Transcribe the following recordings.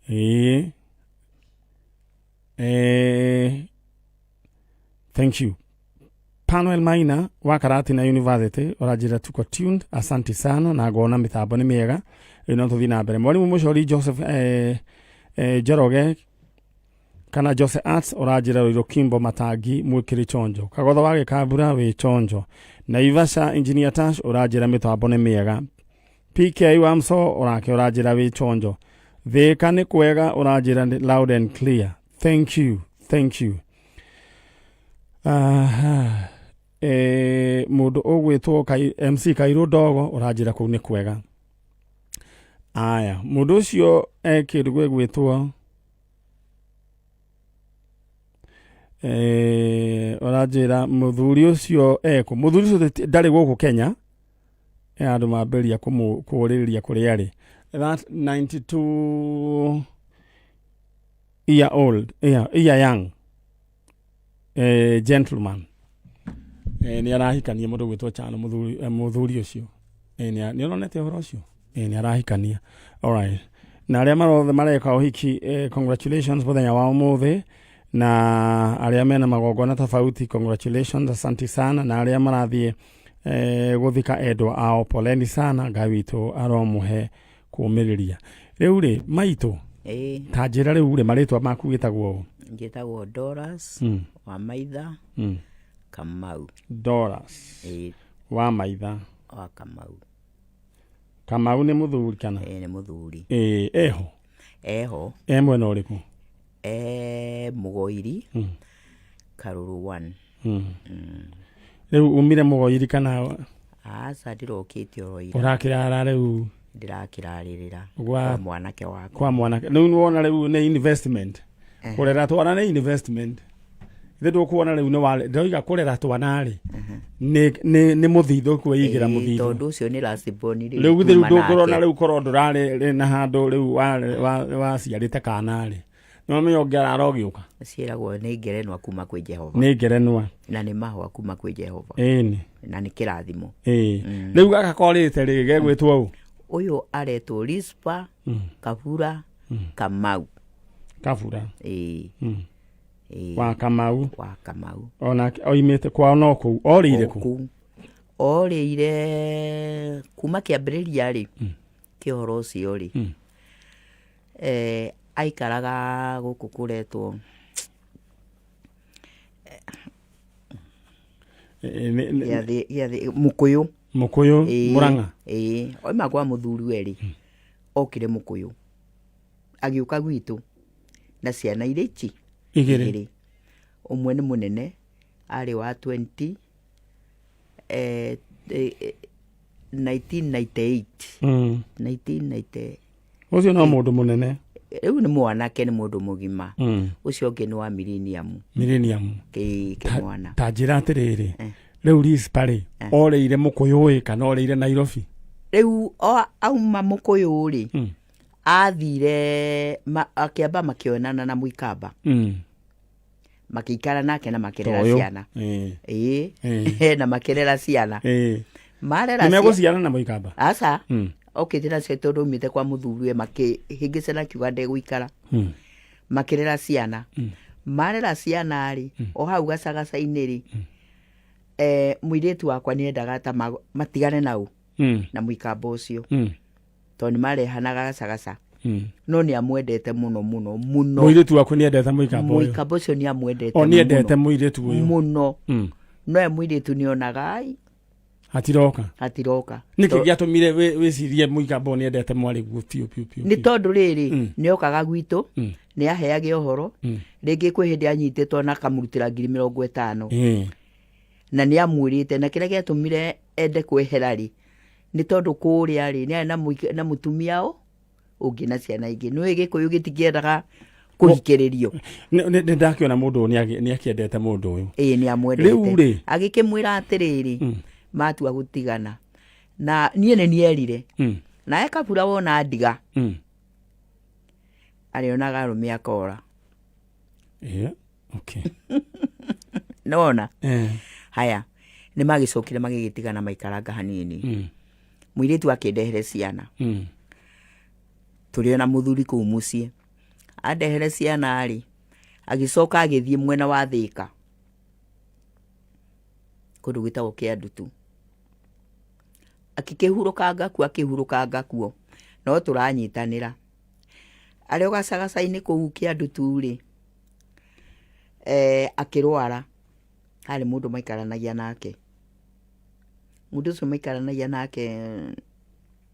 Ĩĩ. Thank you. Panuel Maina wa Karatina University ũranjĩra tuko tuned, asante sana na ngona mĩtambo nĩ mĩega. Rĩu no tũthiĩ na mbere. Mwalimu Mũcori Joseph Njoroge kana Jose Arts ũranjĩra Rũirũ Kimbo Matangi mwĩkĩrĩ chonjo. Kagotho wa Gĩkambura wĩ chonjo. Naivasha Engineer Tash ũranjĩra mĩtambo nĩ mĩega. PK wa Mso ũrake ũranjĩra wĩ chonjo. Thĩka nĩ kwega ũranjĩra nĩ loud and clear. Thank you, thank you. Aha. Mũndũ ũgwĩtwo MC Kairũ Ndogo ũranjĩra kũu nĩ kwega. Aya, mũndũ ũcio e kĩndũ gĩgwĩtwo ũranjĩra mũthuri ũcio ekũ. Mũthuri ũcio ndarĩ gũkũ Kenya. Andũ mambĩrĩria kũũrĩrĩria kũrĩa arĩ. That 92 year old, year young gentleman. Nĩ arahikania mũndũ gwĩtwo Chano, mũthuri ũcio. Nĩ ũronete ũhoro ũcio? Nĩ arahikania. Alright. Na arĩa marothe mareka ũhiki, congratulations mũthenya wa ũmũthĩ. Na arĩa mena magongona tofauti, congratulations, asante sana. Na arĩa marathiĩ gũthika endwa ao, poleni sana, Ngai witũ aromũhe kũũmĩrĩria. Rĩu rĩ, maitũ, ta njĩra rĩu rĩ, marĩtwa maku wĩtagwo ũ? Njĩtagwo Doras wa Maitha Kamau. Doras wa Maitha wa Kamau. Kamau nĩ mũthuri kana? Ĩĩ, nĩ mũthuri. Ĩĩ, eho? Eho. E mwena ũrĩkũ? E Mũgoiri, Karũrũ 1. Rĩu umire Mũgoiri kana? Aca, ndĩrokĩte oro ira. Ũrakĩrara rĩu? Ndĩrakĩrarĩrĩra kwa mwanake wakwa. Kwa mwanake. Rĩu nĩwona rĩu nĩ investment. Kũrera twana nĩ investment. Ithe ndũkuona rĩu nĩ warĩ, ndĩroiga kũrera twana rĩ, nĩ mũthithũ kwĩigĩra mũthithũ. Tondũ ũcio nĩ last born rĩu. Rĩu githĩ rĩu tuma ndũngĩrona nake. rĩu korwo ndũrarĩ na handũ rĩu waciarĩte kana rĩ, nĩwamenya ũngĩarara ũgĩũka. Ciĩragwo nĩ ngerenwa kuma kwĩ Jehova. Nĩ ngerenwa. Na nĩ mahũa kuma kwĩ Jehova. Ĩni. Na nĩ kĩrathimo. Ĩĩ. Rĩu gaka korĩte rĩ, gegwĩtwo ũ? Ũyũ aretwo Rispa Kabura Kamau. Kabura. Ĩĩ. Ĩĩ. Wa Kamau. Wa Kamau. Onake oimĩte kwao no kũu. Orĩire kũ? Kũu. Orĩire kuma kĩambĩrĩria rĩ, kĩa ũhoro ũcio rĩ, aikaraga gũkũ kũretwo gĩathĩ Mũkũyũ. Mũkũyũ, Mũrang'a. Ĩĩ, oima kwa mũthuriwe rĩ, okire Mũkũyũ. Agĩũka gwitũ na ciana irĩ ici Igĩrĩ. Ũmwe nĩ mũnene arĩ wa 20 1998. 1990. Ũcio no mũndũ mũnene. Rĩu nĩ mwanake, nĩ mũndũ mũgima. Ũcio ũngĩ nĩ wa millennium. Millennium. Kĩmwana. Ta njĩra atĩrĩrĩ, rĩu Rispa rĩ, orĩire Mũkũyũ ĩ kana orĩire Nairobi? Rĩu auma Mũkũyũ rĩ, athire akĩamba makĩonana na Mũikamba. Makĩikara nake na makĩrera Toyũ. ciana. Ĩĩ. Na makĩrera ciana. Marera Nĩ megũciara na Mũikamba? Aca. Okĩte nacio tondũ aumĩte kwa mũthuriwe, makĩhĩngĩcana akiuga ndegũikara. Makĩrera ciana. Marera ciana rĩ, o hau gacagaca-inĩ rĩ, mũirĩtu wakwa nĩ endaga ta matigane nau na Mũikamba ũcio. Tondũ nĩ marehanaga gacagaca. No nĩ amwendete mũno mũno mũno. Mũirĩtu waku nĩ endete Mũikamba ũyũ? Mũikamba ũcio nĩ amwendete. O nĩ endete mũirĩtu ũyũ? Mũno. No ye mũirĩtu nĩ onaga ai hatiroka. Hatiroka. Nĩkĩ gĩatũmire wĩcirie Mũikamba ũyũ nĩ endete mwarĩ guo biũ biũ biũ? Nĩ tondũ rĩrĩ, nĩ okaga gwitũ, nĩ aheage ũhoro, rĩngĩ kwĩ hĩndĩ anyitĩtwo na akamũrutĩra ngiri 50. Na nĩ amwĩrĩte, na kĩrĩa gĩatũmire ende kwehera rĩ, nĩ tondũ kũrĩa rĩ, nĩ arĩ na mũtumia ũngĩ na ciana ingĩ. Nĩũĩ Gĩkũyũ gĩtikĩendaga kũhikĩrĩrio. Nĩ ndakĩona mũndũ ũyũ nĩ akĩendete mũndũ ũyũ. Ĩĩ, nĩ amwendete. Rĩu rĩ. Agĩkĩmwĩra atĩrĩrĩ, matua gũtigana. Na niĩ nĩ nierire. Nawe Kabura wona ndiga. Arĩonaga arũme akora. Yeah. Okay. Nona. Haya, nĩ magĩcokire magĩgĩtigana maikaranga hanini. Mũirĩtu akĩndehere ciana. Tũrĩ ona mũthuri kũu mũciĩ. Andehere ciana rĩ, agĩcoka agĩthiĩ mwena wa Thĩka, kũndũ gwĩtagwo Kĩandutu. Akĩkĩhurũkanga kuo, akĩhurũkanga kuo, no tũranyitanĩra. Arĩ o gacagaca-inĩ kũu Kĩandutu rĩ, akĩrwara, harĩ mũndũ maikaranagia nake. Mũndũ ũcio maikaranagia nake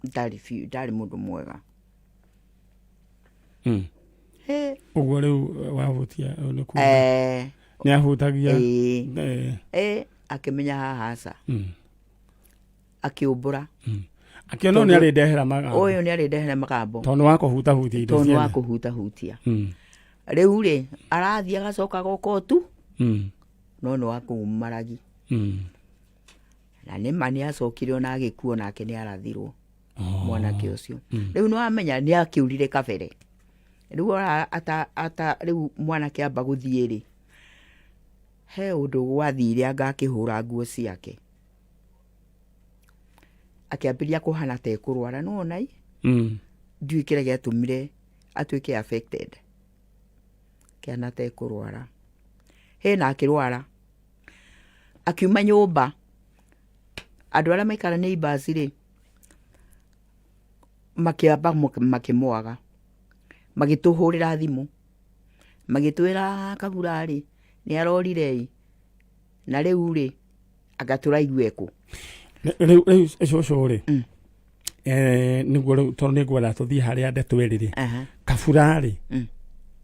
ndarĩ biũ, ndarĩ mũndũ mwega. Hĩ. Ũguo rĩu wahutia nĩ kuga nĩ ahutagia. Ĩĩ. Akĩmenya haha aca. Akĩũmbũra. Akĩona ũyũ nĩ arĩndehera magambo. Ũyũ nĩ arĩndehera magambo. Tondũ nĩ wa kũhutahutia indo Tondũ nĩ wa ciene. kũhutahutia. Rĩu rĩ, arathiĩ agacoka goka tu. No nĩ wa kũu Maragi. Na nĩ ma nĩ acokire ona agĩkua nake nĩ arathirwo. Mwanake ũcio. Rĩu nĩ wamenya nĩ akĩũrire kabere. Rĩu ora ata, ata, rĩu mwanake amba gũthiĩ rĩ, he ũndũ gwathire anga akĩhũra nguo ciake. Akĩambĩrĩria kũhana ta ekũrwara, nĩ wona ĩ? Ndiũĩ kĩrĩa gĩatũmire atuĩke affected. Kĩhana ta ekũrwara. Hĩ na akĩrwara. Akiuma nyũmba. Andũ arĩa maikara neighbors rĩ, makĩamba makĩmwaga. Magĩtũhũrĩra thimũ. Magĩtwĩra Kabura rĩ, nĩ arorire ĩ. Na rĩu rĩ, anga tũraigua ĩkũ. Rĩu rĩu cũcũ rĩ, nĩguo rĩu tondũ nĩ ngwenda tũthiĩ harĩa ndeto ĩrĩ rĩ. Kabura rĩ,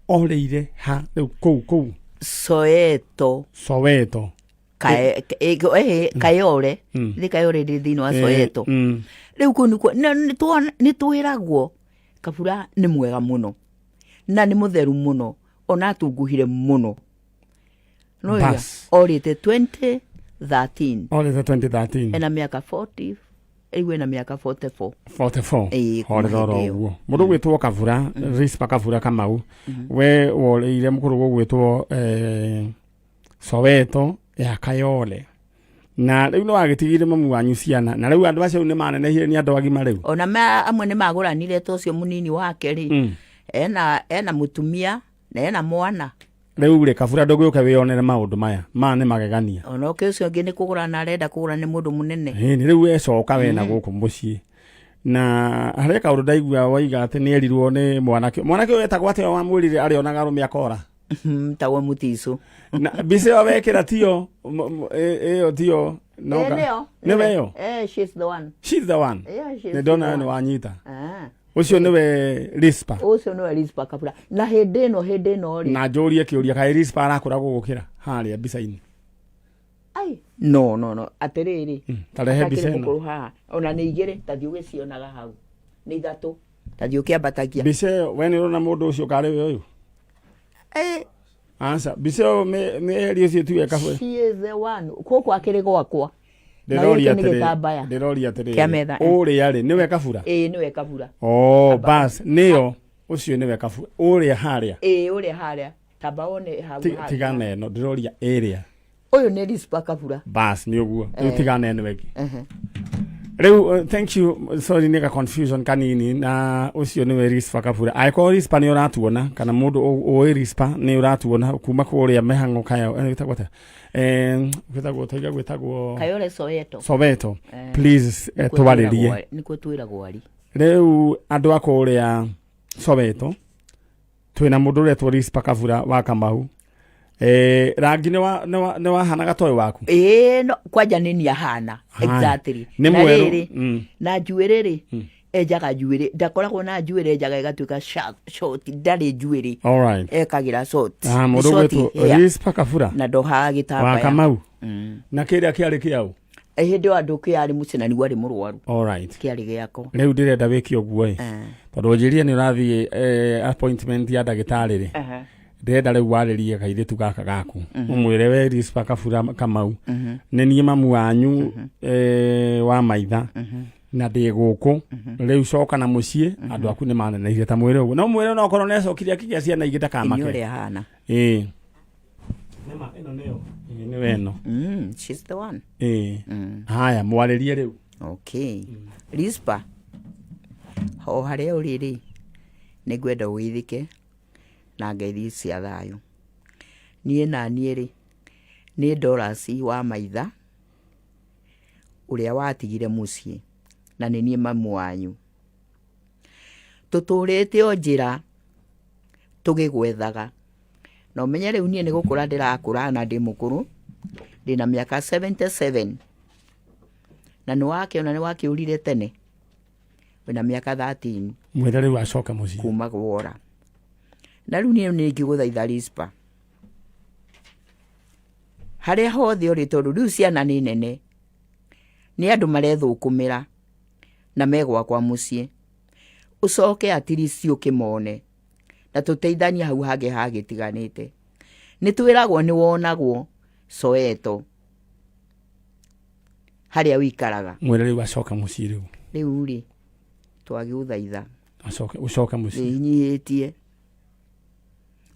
orĩire ha rĩu kũu kũu? Soweto. Soweto. Kayole. Nĩ Kayole ndĩ thĩinĩ wa Soweto. Rĩu kũu nĩkuo, na nĩ twĩragwo Kabura nĩ mwega mũno na nĩ mũtheru mũno, ona atunguhire mũno. No ya, Bas. orĩte 2013. Orĩte 2013. Ena mĩaka 40, rĩu ena mĩaka 44. 44. Ĩĩ, kuma Orĩte oro hĩndĩ ĩyo. ũguo. Mũndũ ũgwĩtwo Kabura, Rispa Kabura Kamau, we worĩire mũkũrũ gũgwĩtwo Soweto ya Kayole. Na rĩu nĩ wagĩtigire mamu wanyu ciana, na rĩu andũ acio rĩu nĩ manenehire, nĩ andũ agima rĩu. Ona amwe nĩ magũranire ta ũcio mũnini wake rĩ. Ena mũtumia na ena mwana. Rĩu rĩ, Kabura ndũgĩũke wĩyonere maũndũ maya. Maya nĩ magegania. Ona ũkĩ ũcio ũngĩ nĩ kũgũrana arenda kũgũra nĩ mũndũ mũnene. Ĩĩ, rĩu wecoka we na gũkũ mũciĩ. Na harĩ kaũndũ ndaigua waiga atĩ nĩ erirwo nĩ mwanake. Mwanake ũyũ etagwo atĩa wamwĩrire arĩonaga arũme akora? Tagwo Mutiso. Na mbica ĩyo wekĩra tiyo, ĩyo tiyo. No Nĩyo. Nĩwe ĩyo? She's the one. She's the one. Yeah, she's Nĩ ndona the we one. nĩ wanyita. Ũcio nĩwe Rispa. Ũcio nĩwe Rispa Kabura. Na hĩndĩ ĩno, hĩndĩ ĩno rĩ. Na njũrie kĩũria, kaĩ Rispa arakũra gũgũkĩra harĩa mbica-inĩ? Ai, no, no, no. Atĩrĩrĩ. Ta rehe Atakĩrĩ mbica ĩno. mũkũrũ haha. Ona nĩ igĩrĩ, ta thiĩ ũgĩcionaga hau. Nĩ ithatũ. Ta thiĩ ũkĩambatagia. Mbica ĩyo, we nĩ ũrona mũndũ ũcio karĩ we ũyũ? Aca, mbica ĩyo mĩeherie ũcio tiwe Kabura. She is the one. Gũkũ akĩrĩ gwakwa. Na Ndĩroria gĩkĩ nĩ atĩrĩ, gĩtambaya. ndĩroria atĩrĩrĩ, Kĩa metha, ũrĩa rĩ, nĩwe Kabura? Ĩĩ, nĩwe Kabura. Oh, bas, nĩyo, ũcio nĩwe Kabura. Ũrĩa harĩa. Ĩĩ, ũrĩa harĩa. Tamba wone hau harĩa. Tigana ĩno, ndĩroria ĩrĩa. Ũyũ nĩ Rispa Kabura. Bas, nĩ ũguo. Rĩu tigana ĩno ĩngĩ. Rĩu, thank you, sorry nĩ ka confusion kanini, na ũcio nĩwe Rispa Kabura. Angĩkorwo Rispa nĩ ũratuona, kana mũndũ ũĩ Rispa nĩ ũratuona kuma kũrĩa mĩhang'o kayo, gwĩtagwo atĩa? Gwĩtagwo, taiga gwĩtagwo Kayole Soweto. Soweto. Please, twarĩrie. Nĩkuo twĩragwo ari. Rĩu andũ a kũrĩa Soweto, twĩna mũndũ ũretwo Rispa Kabura wa Kamau. Rangi nĩ wahanaga toĩ waku? Ĩĩ, no, kwanja nĩ niĩ ahana. Haya. Exactly. Nĩ Na mwerũ. rĩrĩ, na njuĩrĩ rĩ, enjaga njuĩrĩ, ndakoragwo na njuĩrĩ, enjaga ĩgatuĩka short, ndarĩ njuĩrĩ. All right. Ekagĩra short. Mũndũ Nĩ short ũgwĩtwo hair. Rispa Kabura. Na ndohaga Wa gĩtambaya. Kamau. Na kĩrĩa kĩarĩ kĩaũ? Hĩndĩ ĩyo andũ kĩarĩ mũciĩ na nĩguo arĩ mũrwaru. All right. Kĩarĩ gĩakwa. Rĩu ndĩrenda wĩke ũguo ĩ. Tondũ njĩrire nĩ ũrathiĩ appointment ya ndagĩtarĩ rĩ. Ndĩrenda rĩu warĩrie kairĩtu gaka gaku. Ũmwĩre we Rispa Kabura Kamau. Nĩ niĩ mamu wanyu wa maitha. Na ndĩ gũkũ. Rĩu coka na mũciĩ, andũ aku nĩ manenehire ta mwĩre ũguo. No mwĩre no okorwo nĩ acokire akĩgĩa ciana ingĩ ndakamake. Nĩ ũrĩa ahana. Ĩĩ. Nĩma ĩno nĩyo. Ĩĩ, nĩwe ĩno. She's the one. Ĩĩ. Haya, mwarĩrie rĩu. Okay. Rispa, o harĩa ũrĩ rĩ, nĩ ngwenda ũgeithĩke. Na ngeithi cia thayũ. Niĩ naniĩ rĩ, nĩ Dorasi wa Maitha, ũrĩa watigire mũciĩ, na nĩ niĩ mamu wanyu. Tũtũrĩte o njĩra tũgĩgwethaga, na ũmenye rĩu niĩ nĩ gũkũra ndĩrakũra na ndĩ mũkũrũ, ndĩna mĩaka 77, na nĩ wakĩona nĩ wakĩũrire tene, wĩna mĩaka 13. Mwĩre rĩu acoke mũciĩ. Kuma gwora. Na rĩu niĩ nĩ ingĩgũthaitha Rispa, harĩa hothe ũrĩ, tondũ rĩu ciana nĩ nene, nĩ andũ marethũkũmĩra na me gwakwa mũciĩ, ũcoke at least ũkĩmone na tũteithanie hau hangĩ hagĩtiganĩte. Nĩ twĩragwo nĩ wonagwo Soweto harĩa wĩikaraga. Mwĩre rĩu acoke mũciĩ rĩu. Rĩu rĩ, twagĩũthaitha. Acoke, ũcoke mũciĩ. Wĩnyihĩtie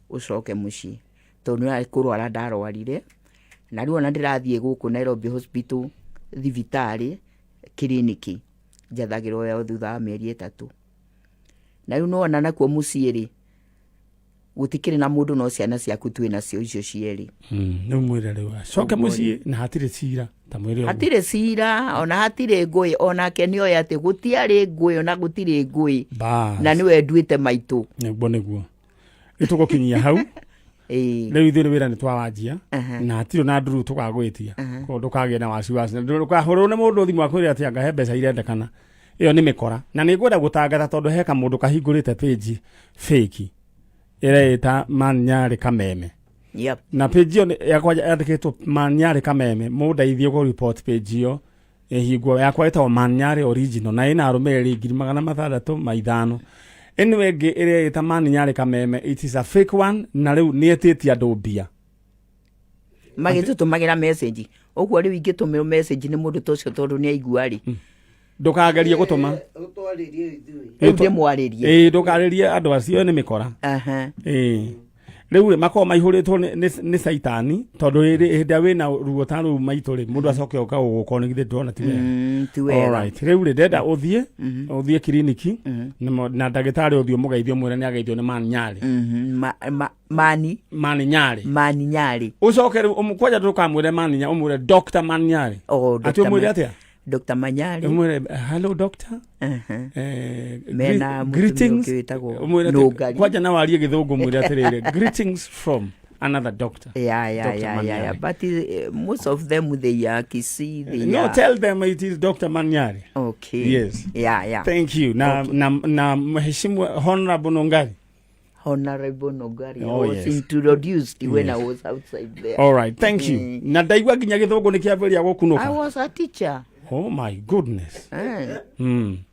ũcoke mũciĩ tondũ nĩ kũrwara ndarwarire, na rĩu ona ndĩrathiĩ gũkũ Nairobi Hospital thibitarĩ kiriniki njathagĩrwo ya thutha wa mĩeri 3. Na rĩu nĩwona nakuo mũciĩ rĩ, gũtikĩrĩ na mũndũ no ciana ciaku twĩ nacio icio cierĩ. Rĩu mwĩre rĩu acoke mũciĩ na hatirĩ cira, ta mwĩre ũguo. Hatirĩ cira ona hatirĩ ngũĩ, onake nĩoĩ atĩ gũtiarĩ ngũĩ ona gũtirĩ ngũĩ. Bas. Na nĩwe nduĩte maitũ. Nĩguo, nĩguo. Rĩu tũgũkinyia hau. Rĩu ithuĩ wĩra nĩ twawanjia na hatirĩ na nduru tũgagwĩtia, koguo ndũkagĩe na wasiwasi na ndũkahũrwo nĩ mũndũ thimũ akwĩre atĩ anga he mbeca irendekana. Ĩyo nĩ mĩkora, na nĩ ngwenda gũtangatha tondũ he kamũndũ kahingũrĩte page fake ĩreĩta Manyarĩ Kameme. Na page ĩyo yakwa yandĩkĩtwo Manyarĩ Kameme, mũndeithie kũ report page ĩyo ĩhingwo. Yakwa ĩtagwo Manyarĩ original na ĩna arũmĩrĩri 605,000. Ĩno ĩngĩ ĩrĩa ĩta Manyarĩ Kameme, it is a fake one, na rĩu nĩ ĩtĩtie andũ mbia. Magĩtũtũmagĩra message ũguo, rĩu ingĩtũmĩrwo message nĩ mũndũ ta ũcio tondũ nĩ aigua rĩ, Ndũkagerie gũtũma. Ũtwarĩrie ithuĩ. Rĩu ndĩmwarĩrie. Ĩĩ, ndũkarĩrie andũ acio, nĩ mĩkora. Ĩĩ, rĩu rĩ makoragwo maihũrĩtwo nĩ caitani, tondũ hĩndĩ ĩrĩa wĩna ruo ta rũu maitũ rĩ, mũndũ acoke ũka gũgũka nĩ githĩ ndĩrona ti wega. Ti wega. Alright. Rĩu rĩ ndenda ũthiĩ kiriniki na ndagĩtarĩ, ũthiĩ ũmũgeithie, ũmwĩre nĩ ageithio nĩ Manyarĩ. Mani. Mani Nyarĩ. Mani Nyarĩ. Ũcoke rĩu kwanja ndũkamwĩre Mani Nyarĩ, ũmwĩre Dr. Manyarĩ. Oh, Atĩ Dr. ũmwĩre atĩa? Dr. Manyarĩ. Ũmwĩre, "Hello doctor." Mena mũtumia Greetings. ũngĩ wĩtagwo Ũmwĩre atĩ- Nũngari. Kwanja na warie gĩthũngũ, mwĩre atĩrĩrĩ, "Greetings from another doctor, Dr. Manyari." But most of them, they are Kisii, they No, are tell them it is Dr. Manyari. Okay. Yes. Yeah. Thank you. Na mheshimu Honorable Nongari. Honorable Nogari. Oh, I was yes. introduced when Yes. I was outside there. All right, thank you. Na ndaigua nginya gĩthũngũ nĩ kĩambĩrĩria I gũkunũka. was a teacher. Oh my goodness.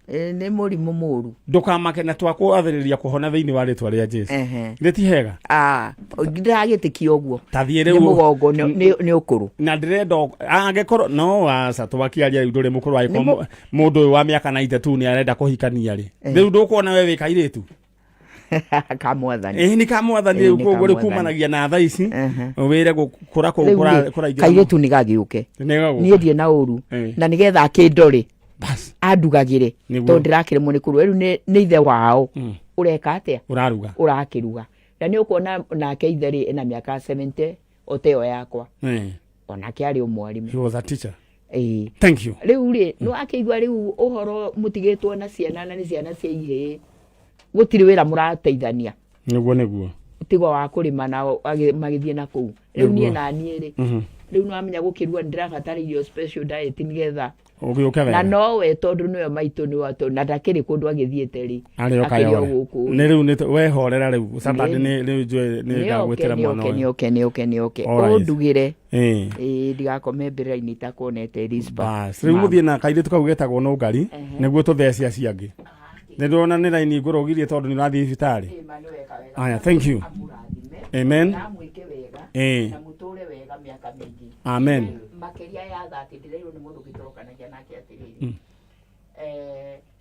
Nĩ mũrimũ mũru. Ndũkamake na twakwathĩrĩria kũhona thĩinĩ wa rĩtwa rĩa Jesu. Nĩ ti hega? Ah, ndĩragĩtĩkia ũguo. Ta thiĩ Nĩ rĩu. mũgongo, nĩ ũkũrũ. Na ndĩrenda angĩkorwo no aca twakĩaria rĩu ndũrĩ mũkũrũ, angĩkorwo mũndũ ũyũ wa mĩaka 92 nĩ arenda kũhikania rĩ, rĩu ndũkuona we wĩ kairĩtu. Ka mwathani. Ĩĩ, nĩ ka mwathani. Ĩĩ, Rĩu nĩ ka koguo rĩu mwathani. kumanagia na thaa ici wĩre gũkũra kũu Rĩu rĩ, kũraingĩra. Kairĩtu nĩ gagĩũke. Nĩ gagũka. Niĩ ndirĩ na ũru. Na nĩgetha akĩndore. Bas. Andugagĩre. Nĩguo. Tondũ ndĩrakĩremwo nĩ kũruga. Rĩu nĩ ithe wao ũreka atĩa? Ũraruga. Ũrakĩruga. Na nĩ ũkuona nake ithe rĩ, ena mĩaka 70 o ta ĩyo yakwa. Onake arĩ o mwarimũ. He was a teacher. Ĩĩ. Thank you. Rĩu rĩ, nĩ wakĩigua rĩu ũhoro mũtigĩtwo na ciana, na nĩ ciana cia ihĩĩ, gũtirĩ wĩra mũrateithania. Nĩguo. Tiga wa kũrĩma na magĩthiĩ na kũu. Rĩu niĩ Nĩguo. na niĩ rĩ, rĩu nĩwamenya gũkĩruga nĩ ndĩrabatara irio special diet nĩgetha Ũgĩũke na wega. Nowe tondũ nĩwe maitũ nĩwe tondũ na ndakĩrĩ kũndũ agĩthiĩte rĩ, arĩ o akĩrĩ o kayore. gũkũ. Nĩ rĩu nĩ wehorera rĩu Saturday. Nĩ- Nĩ rĩu njũĩ nĩ nĩoke. ngagwĩtĩra mwana Nĩoke. ũyũ. Nĩoke, nĩoke, nĩoke. Alright. Ũndugĩre. Ĩĩ. Ĩĩ, ndigakomee mbĩrĩra-inĩ itakuonete, Rispa. Bas, rĩu mũthiĩ na kairĩtu kau getagwo Nũngari nĩguo tũthece acio angĩ. Nĩ ndĩrona nĩ raini ngũrũgirie tondũ nĩ ũrathiĩ thibitarĩ. Aya, thank you. Amen. Namwĩke wega. Ĩĩ. Na mũtũre wega mĩaka mĩingĩ. Amen. Makĩria ya 30. Ndĩrairwo nĩ mũndũ ũgĩtũrokanagia nake atĩrĩrĩ,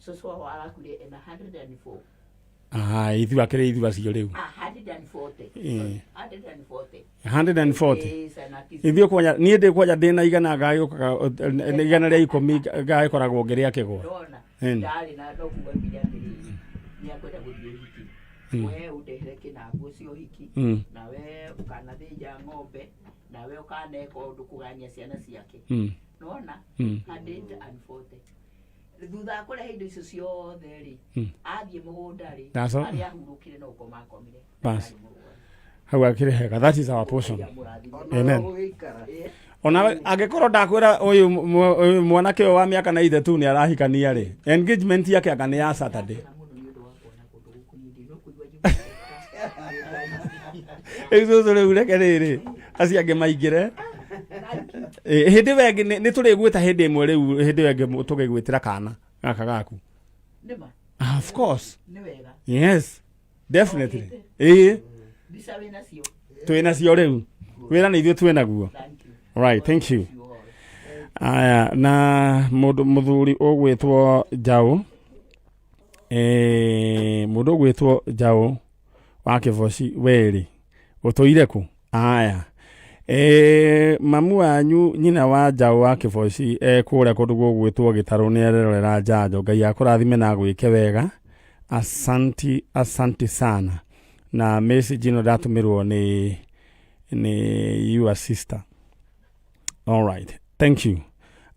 cũcũ wao arakuire ena 104. Ah, ithuĩ akĩrĩ ithuĩ acio rĩu. Ah, 140. Ĩĩ. 140. 140. Ĩĩ, sana Ithuĩ kwanja niĩ ndĩ kwanja ndĩna 100 ngagĩũkaga 110 ngagĩkoragwo ngĩrĩa kĩgwa. Ndona Ĩni. ndarĩ na no kuga nginya atĩrĩrĩ, nĩ akwenda gũthiĩ ũhiki, we ũndehere kĩnanda. Ũkana nguo cia ũhiki, nawe ũkanathĩnja ng'ombe, nawe ũkaneka ũndũ kũgania ciana ciake. Nona 140 thutha wa kũrehe indo icio ciothe rĩ, athiĩ mũgũnda rĩ, harĩa ahurũkire no gũkoma akomire. Bas. Ndarĩ mũrwaru. Hau akĩrĩ hega, that is our portion. Ngai amũrathime. Amen. Onawe angĩkorwo ndakwĩra ũyũ ũyũ mwanake ũyũ wa mĩaka na ithe tu nĩ arahikania rĩ, engagement yake anga nĩ ya Saturday. Ndakena mũno nĩ ũndũ wa kuona kũndũ gũkũ, niĩ ndinokũigua njiguĩte. Rĩu cũcũ, rĩu reke rĩrĩ acio angĩ maingĩre. Hĩndĩ ĩyo ĩngĩ nĩ tũrĩgwĩta hĩndĩ ĩmwe, rĩu hĩndĩ ĩyo ĩngĩ tũgĩgwĩtĩra kana gaka gaku. Nĩma. Ah, of course. Nĩ wega. Yes, definitely, ĩĩ. Mbica wĩ nacio? Twĩ nacio rĩu, wĩra nĩ ithuĩ twĩ naguo. Thank you. Right, thank you. You all. Aya, na mũndũ mũthuri ũgwĩtwo Njaũ, mũndũ ũgwĩtwo Njaũ wa Kĩboci werĩ ũtũire kũ? Aya, mamu wanyu nyina wa Njaũ wa Kĩboci kũrĩa kũndũ gũgwĩtwo Gĩtarũ nĩ arerorera njanjo. Ngai akũrathime na agwĩke wega. Asanti, asanti sana. Na message ĩno ndatũmĩrwo nĩ your sister. Alright, thank you.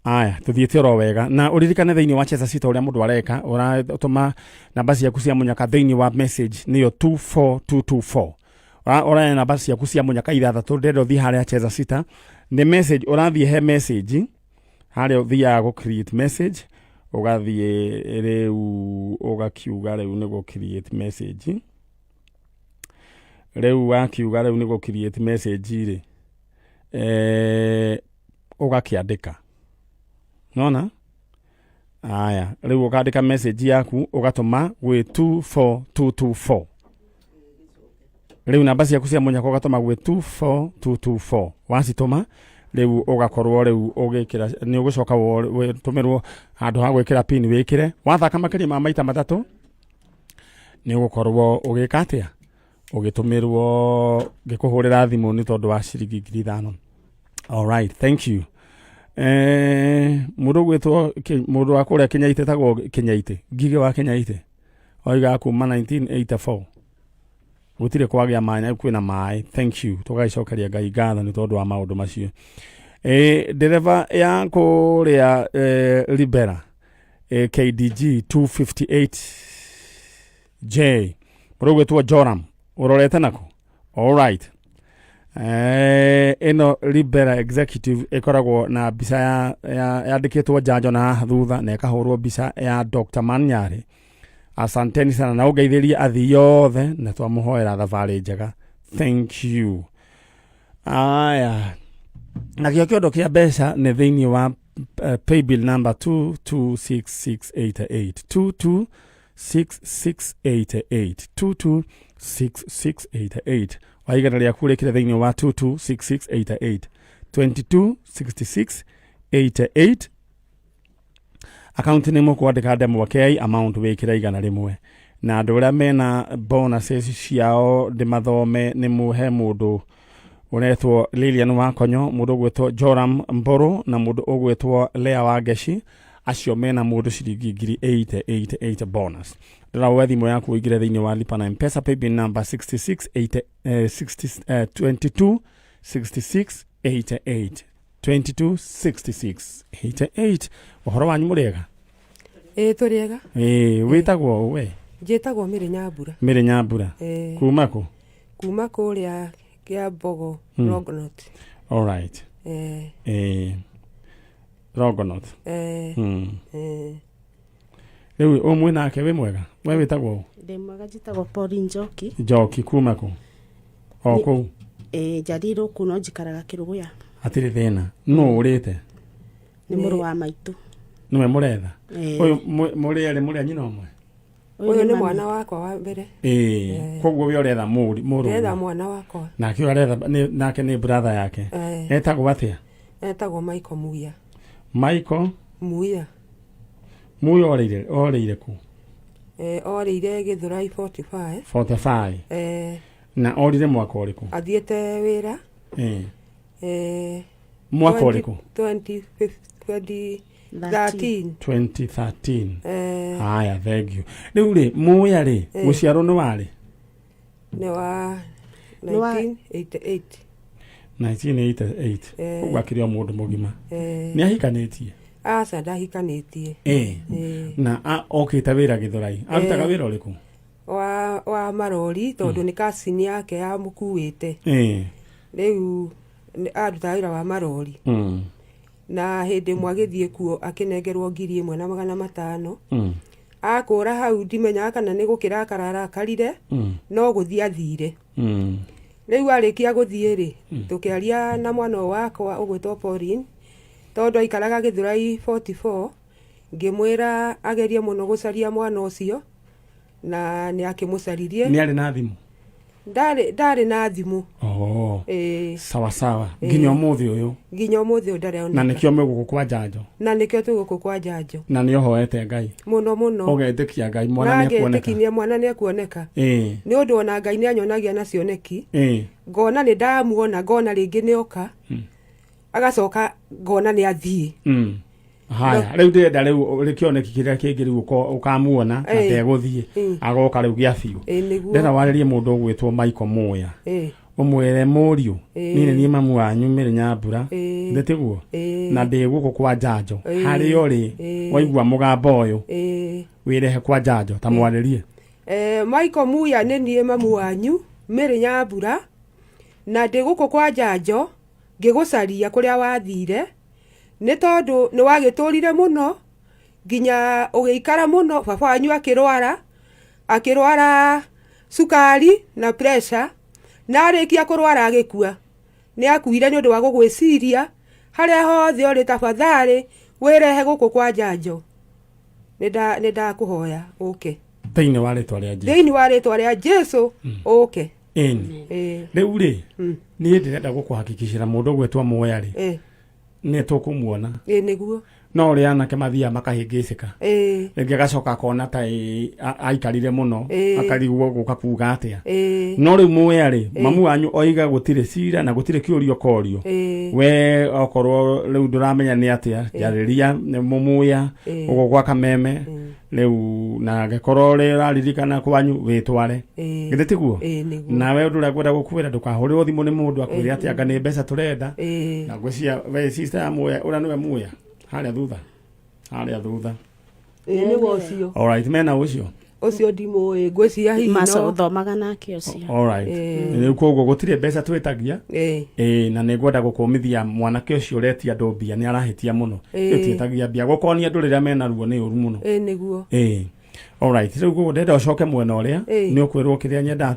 Aya, tuthiĩte oro wega na ũririkane thĩinĩ wa Cheza Sita ũrĩa mũndũ areka, ũratũma namba ciaku cia mũnyaka thĩinĩ wa message nĩyo 24224. Ũraya namba ciaku cia mũnyaka ithathatũ, ndĩrenda ũthiĩ harĩa Cheza Sita nĩ message, ũrathiĩ he message harĩa ũthiaga gũ create message, ũgathiĩ rĩu ũgakiuga rĩu nĩ gũ create message. Rĩu wakiuga rĩu nĩ gũ create message rĩ, ũgakĩandĩka nona. Aya, rĩu ũkandĩka message yaku ũgatũma gwĩ 24224. Rĩu namba ciaku cia mũnyaka ũgatũma gwĩ 24224. Wacitũma rĩu ũgakorwo rĩu ũgĩkĩra, nĩ ũgũcoka wĩtũmĩrwo handũ ha gwĩkĩra pin, wĩkĩre. Wathaka makĩria ma maita matatũ nĩ ũgũkorwo ũgĩka atĩa? Ũgĩtũmĩrwo ngĩkũhũrĩra thimũ nĩ tondũ wa ciringi 5,000. Alright, thank you. Mũndũ ũgwĩtwo mũndũ wa kũrĩa Kĩnyaitĩ tagwo Kĩnyaitĩ, Ngigĩ wa Kĩnyaitĩ, oigaga kuma 1984 gũtirĩ kwagĩa maĩ na kwĩna maĩ. Thank you, tũgagĩcokeria Ngai ngatho nĩ tondũ wa maũndũ macio. Ndereba ya kũrĩa Libera, KDG 258 J, mũndũ ũgwĩtwo Joram, ũrorete naku. Alright. Ĩno Libera Executive ĩkoragwo na mbica ya yandĩkĩtwo njanjo na haha thutha na ĩkahũrwo mbica ya Dr. Manyari. Asanteni sana na ũngeithĩrie athii othe na twamũhoera thabarĩ njega. Thank you. Aya, nakĩo kĩondo kĩa mbeca nĩ thĩinĩ wa paybill number 226688, 226688, 226688. Wa igana rĩaku rĩkĩre thĩinĩ wa 226688, 226688. Akaunti nĩ mũkwandĩka ndemwa K, amount wĩkĩre 100. Na andũ arĩa mena bonuses ciao ndĩmathome nĩ mũhe mũndũ ũretwo Lilian Wakonyo, mũndũ ũgwĩtwo Joram Mburu na mũndũ ũgwĩtwo Lea Wangeci, acio mena mũndũ ciringi ngiri 888 bonus. Ndĩra woe thimũ yaku ũingĩre thĩinĩ wa lipa na Mpesa paybill number 66 8, 60, 22 66 88, 22 66 88. Ũhoro wanyu, mũrĩega? Ĩĩ, tũrĩega. Ĩĩ, wĩtagwo we? Njĩtagwo Mĩrĩ Nyambura. Mĩrĩ Nyambura. Ĩĩ. Kuma kũ? Kuma kũrĩa Kĩambogo, Longonot. Alright. Ĩĩ. Ĩĩ, Longonot. Ĩĩ. Ĩĩ. Rĩu ũmwe nake wĩ mwega, we wĩtagwo ũ? Ndĩ mwega, njĩtagwo Pauline Njoki. Njoki kuma kũ? O kũu? Ĩĩ, njiarĩirwo kũu no njikaraga Kĩrũgũya. Hatirĩ thĩna. Nũ ũrĩte? Nĩ mũrũ wa maitũ. Nĩwe mũretha? Ĩĩ. Ũyũ mũrĩ erĩ mũrĩ a nyina ũmwe? Ũyũ nĩ mwana wakwa wa mbere. Ĩĩ, koguo we ũretha mũrũ? Ndĩretha mwana wakwa. Nake ũyũ aretha nake nĩ brother yake? Ĩĩ. Etagwo atĩa? Etagwo Michael Muya. Michael Muya. Muya orĩire kũ? Ĩĩ, orĩire Gĩthũrai 45. 45? Ĩĩ. Na orire mwaka ũrĩkũ? Athiĩte wĩra. Ĩĩ. Ĩĩ. Mwaka ũrĩkũ? 2013. 2013. Ĩĩ. Haya, thank you. Rĩu rĩ, Muya rĩ, gũciarwo nĩ warĩ? Nĩ wa Nĩ wa- 1988. 1988. Eh. Koguo akĩrĩ o mũndũ mũgima. Eh, Nĩ ahikanĩtie? Aca, ndahikanĩtie. Eh. Eh, Na okĩte wĩra Gĩthũrai, arutaga wĩra ũrĩkũ? Wa marori, tondũ nĩ kacini yake yamũkuĩte. Rĩu arutaga wĩra wa marori. Na hĩndĩ ĩmwe agĩthiĩ kuo akĩnengerwo 1500. Akũra hau ndimenyaga kana nĩ gũkĩrakara arakarire, no gũthiĩ athire. Rĩu arĩkia gũthiĩ rĩ, tũkĩaria na mwana ũyũ wakwa ũgwĩtwo Pauline, tondũ aikaraga Gĩthũrai 44, ngĩmwĩra agerie mũno gũcaria mwana ũcio, na nĩ akĩmũcaririe. Nĩ arĩ na thimũ? Ndarĩ na thimũ. Oh. Ĩĩ. Sawa sawa. Nginya ũmũthĩ ũyũ? Nginya ũmũthĩ ũyũ ndarĩ Na oneka. nĩkĩo mwĩ gũkũ kwa njanjo? Na nĩkĩo twĩ gũkũ kwa njanjo. Na nĩ ũhoete Ngai? Mũno mũno. Ũgetĩkia Ngai mwana Na nĩ ekuoneka? ngetĩkia mwana nĩ ekuoneka. Nĩ ũndũ ona Ngai nĩ anyonagia na cioneki. Ngona nĩ ndamuona, ngona rĩngĩ nĩ oka, agacoka ngona nĩ athiĩ. Haya, rĩu ndĩrenda rĩu rĩkĩoneki kĩrĩa kĩngĩ rĩu ũkamuona na ndegũthiĩ, agoka rĩu gĩa biũ. Ĩĩ, nĩguo. Ndĩrenda warĩrie mũndũ ũgwĩtwo Michael Muya, ũmwĩre mũriũ, niĩ nĩ niĩ mamu wanyu Mary Nyambura, ndĩtiguo, na ndĩ gũkũ kwa njanjo harĩa ũrĩ. Waigua mũgambo ũyũ, wĩrehe kwa njanjo ta mwarĩrie. Michael Muya, nĩ niĩ mamu wanyu Mary Nyambura, na ndĩ gũkũ kwa njanjo ngĩgũcaria kũrĩa wathire, nĩ tondũ nĩ wagĩtũrire mũno nginya ũgĩikara mũno. Baba wanyu akĩrwara cukari na pressure, na arĩkia kũrwara agĩkua. Nĩ akuire nĩ ũndũ wa gũgwĩciria. Harĩa hothe ũrĩ, tafadhali wĩrehe gũkũ kwa njanjo. Nĩ ndakũhoya ũke. Thĩinĩ wa rĩtwa rĩa Jesu. Thĩinĩ wa rĩtwa rĩa Jesu, ũke. Ĩni. Rĩu rĩ, niĩ ndĩrenda gũkũhakikicĩra mũndũ ũgwĩtwo Muya rĩ, nĩ tũkũmuona. Ĩĩ, nĩguo. No ũrĩa anake mathiaga makahĩngĩcĩka, rĩngĩ agacoka akona ta aikarire mũno, akarigwo gũka kuga atĩa. No rĩu Muya rĩ, mamu wanyu oiga gũtirĩ cira na gũtirĩ kĩũrio korio. We okorwo rĩu ndũramenya nĩ atĩa, njarĩria mũmuya ũguo gwa kameme rĩu, na angĩkorwo rĩ ũraririkana kwanyu, wĩtware. Githĩ tiguo? Ĩĩ, nĩguo. Nawe ũndũ ũrĩa ngwenda gũkwĩra, ndũkahũrĩrwo thimũ nĩ mũndũ akwĩre atĩ anga nĩ mbeca tũrenda. Na ngwĩciria we sister ya Muya, ũrĩa nĩwe Muya harĩa thutha, harĩa thutha. Ĩĩ, nĩwe ũcio. Alright, mena ũcio. Ũcio ndimũĩ, ngwĩciria hihi no Mathomaga nake ũcio. Alright, rĩu koguo gũtirĩ mbeca twĩtagia. Ĩĩ, na nĩ ngwenda gũkũmithia mwanake ũcio ũretia andũ mbia, nĩ arahĩtia mũno. Ĩtiĩtagia mbia gũkonia andũ rĩrĩa mena ruo nĩ ũru mũno. Ĩĩ, nĩguo. Ĩĩ, alright, rĩu koguo ndĩrenda ũcoke mwena ũrĩa nĩ ũkwĩrwo kĩrĩa nyenda,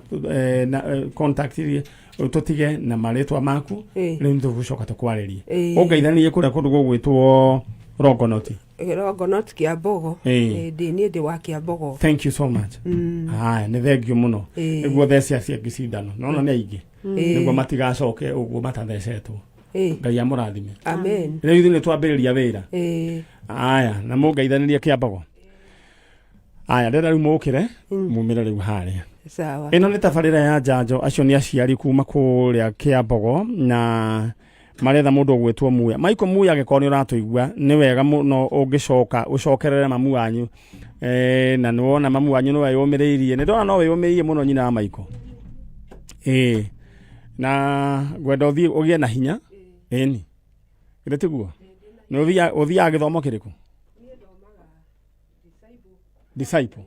na contact iria tũtige na marĩtwa maku. Rĩu nĩ tũgũcoka tũkwarĩrie. Ũngeithanirie kũrĩa kũndũ gũgwĩtwo Rongonoti. Rongonot, Kĩambogo. Ĩĩ. Ĩĩ, ndĩ niĩ ndĩ wa Kĩambogo. Thank you so much. Haya, nĩ thengio mũno. Nĩguo thece acio angĩ cindano nona nĩ aingĩ, nĩguo matigacoke ũguo matathecetwo. Ngai amũrathime. Amen. Rĩu ithuĩ nĩ twambĩrĩria wĩra. Aya, na mũngeithanĩrie Kĩambogo. Aya, ndĩrenda rĩu mũkĩre mumĩre rĩu harĩa. Sawa. Ĩno nĩ tabarĩra ya njanjo. Acio nĩ aciari kuma kũrĩa Kĩambogo na maretha mũndũ ũgwĩtwo Muya, Michael Muya. Angĩkorwo nĩ ũratũigua, nĩ wega mũno ũngĩcoka ũcokerere mamu wanyu. Na nĩ wona mamu wanyu nĩ weyũmĩrĩirie, nĩ ndona no wĩyũmĩrĩirie mũno, nyina wa Michael. Na ngwenda ũthiĩ ũgĩe na hinya. Ĩni, githĩ tiguo? Nĩ ũthiaga gĩthomo kĩrĩkũ? Disciple.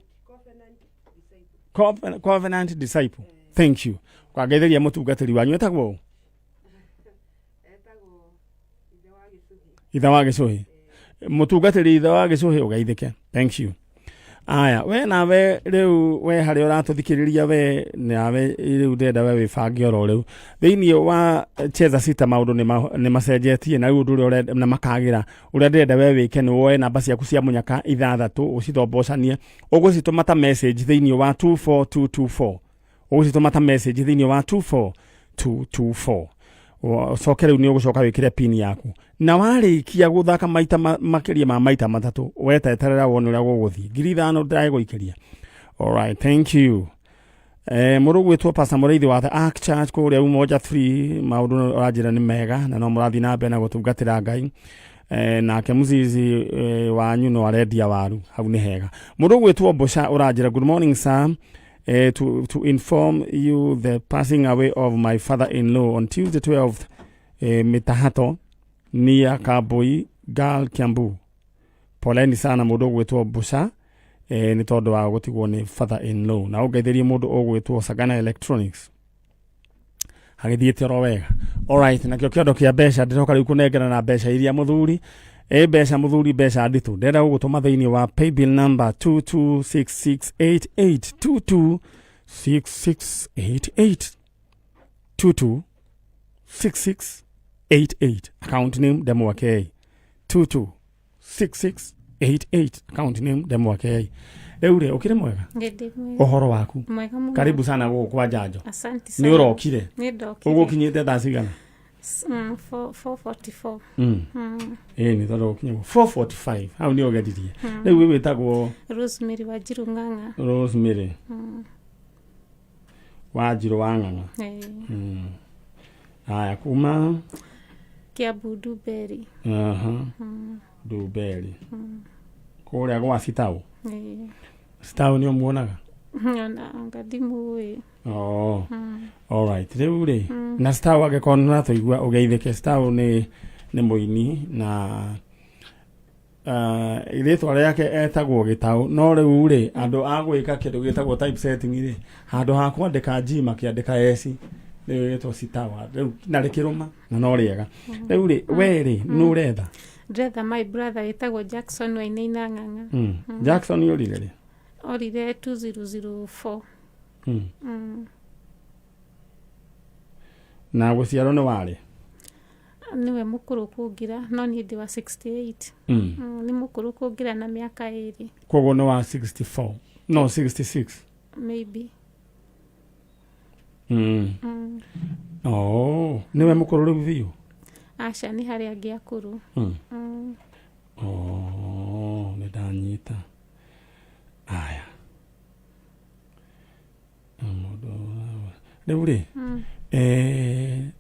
Covenant Disciple. Thank you. Kwangeithĩria mũtungatĩri wanyu etagwo ũ? Ithe wa Gĩcũhĩ. Mũtungatĩri ithe wa Gĩcũhĩ, ũgeithĩke. Thank you. Aya, we nawe rĩu, we harĩa ũratũthikĩrĩria, we nawe rĩu ndĩrenda we wĩbange oro rĩu thĩinĩ wa Cheza Sita. Maũndũ nĩ macenjetie na rĩu ũndũ ũrĩa ũrenda na makagĩra, ũrĩa ndĩrenda we wĩke nĩ woe namba ciaku cia mũnyaka ithathatũ, ũcithombocanie, ũgũcitũma ta message thĩinĩ wa 24224, ũgũcitũma ta message thĩinĩ wa 24224. Ũcoke rĩu nĩ ũgũcoka wĩkĩre pin yaku, na warĩkia gũthaka maita makĩria ma maita matatũ, weteterera wone ũrĩa gũgũthiĩ. 5,000 ndĩragũikĩria. Alright, thank you. Mũrũ gwĩtwo Pastor Mũrĩithi wa The Ark Church kũrĩa Umoja 3, maũndũ ũranjĩra nĩ mega na no mũrathiĩ na mbere na gũtungatĩra Ngai. Nake mũcici wanyu no arendia waru hau, nĩ hega. Mũndũ gwĩtwo Mbũca ũranjĩra, "Good morning, sir." To inform you the passing away of my father-in-law on Tuesday 12th, Mitahato near Kabui Girl Kiambu. Poleni sana mũndũ ũgwĩtwo Busa nĩ tondũ wa gũtigwo nĩ father-in-law, na ũngeithĩrie mũndũ ũgwĩtwo Sagana Electronics hagĩthiĩte oro wega. Alright, nakĩo kĩondo kĩa mbeca ndĩroka rĩu kũnengera na mbeca iria mũthuri ĩ mbeca mũthuri mbeca nditũ ndĩrenda gũgũtũma thĩinĩ wa paybill number 226688, 226688, 226688, account name Ndemwa K, 226688, account name Ndemwa K. Rĩu rĩ, ũkĩrĩ mwega? Ngĩndĩ mwega. Ũhoro waku? Mwega mũno. Karibu sana gũkũ kwa Njanjo. Asante Nĩ sana. ũrokire? Nĩ ndokire. Ũgũkinyĩte thaa cigana? 4:44. Ĩĩ, nĩ tondũ gũkinya 4:45 hau nĩ ũgeririe. Rĩu wĩ wĩtagwo? Rosemary Wanjiru Ng'ang'a. Rosemary Wanjiru wa Ng'ang'a. Haya, kuma? Kiambu, Ndumberi. Aha, Ndumberi kũrĩa gwa Citau. Eh. Citau nĩ ũmuonaga? Ona anga ndimũĩ. Oh. Alright. Rĩu rĩ, na Citau angĩkorwo nĩ ũratũigua ũgeithĩke. Citau nĩ mũini na rĩtwa rĩake etagwo Gĩtaũ, no rĩu rĩ, andũ a gwĩka kĩndũ gĩtagwo typesetting rĩ, handũ ha kwandĩka G makĩandĩka S, rĩu ĩgĩtwo Citawa rĩu, na rĩkĩrũma na no rĩega. Rĩu rĩ, we rĩ, nũ ũretha? Ndretha my brother ĩtagwo Jackson Wainaina Ng'ang'a. Jackson ũrire rĩ? Orire 2004. Na gũciarwo nĩ warĩ? Nĩwe mũkũrũ kũngira, no niĩ ndĩ wa 68. Nĩ mũkũrũ kũngira na mĩaka 2. Koguo nĩ wa 64, no 66? Maybe. Oh, nĩwe mũkũrũ rĩu biũ? Aca, nĩ harĩ angĩ akũrũ. Oh, nĩ ndanyita. Aya, mũndũ rĩu rĩ,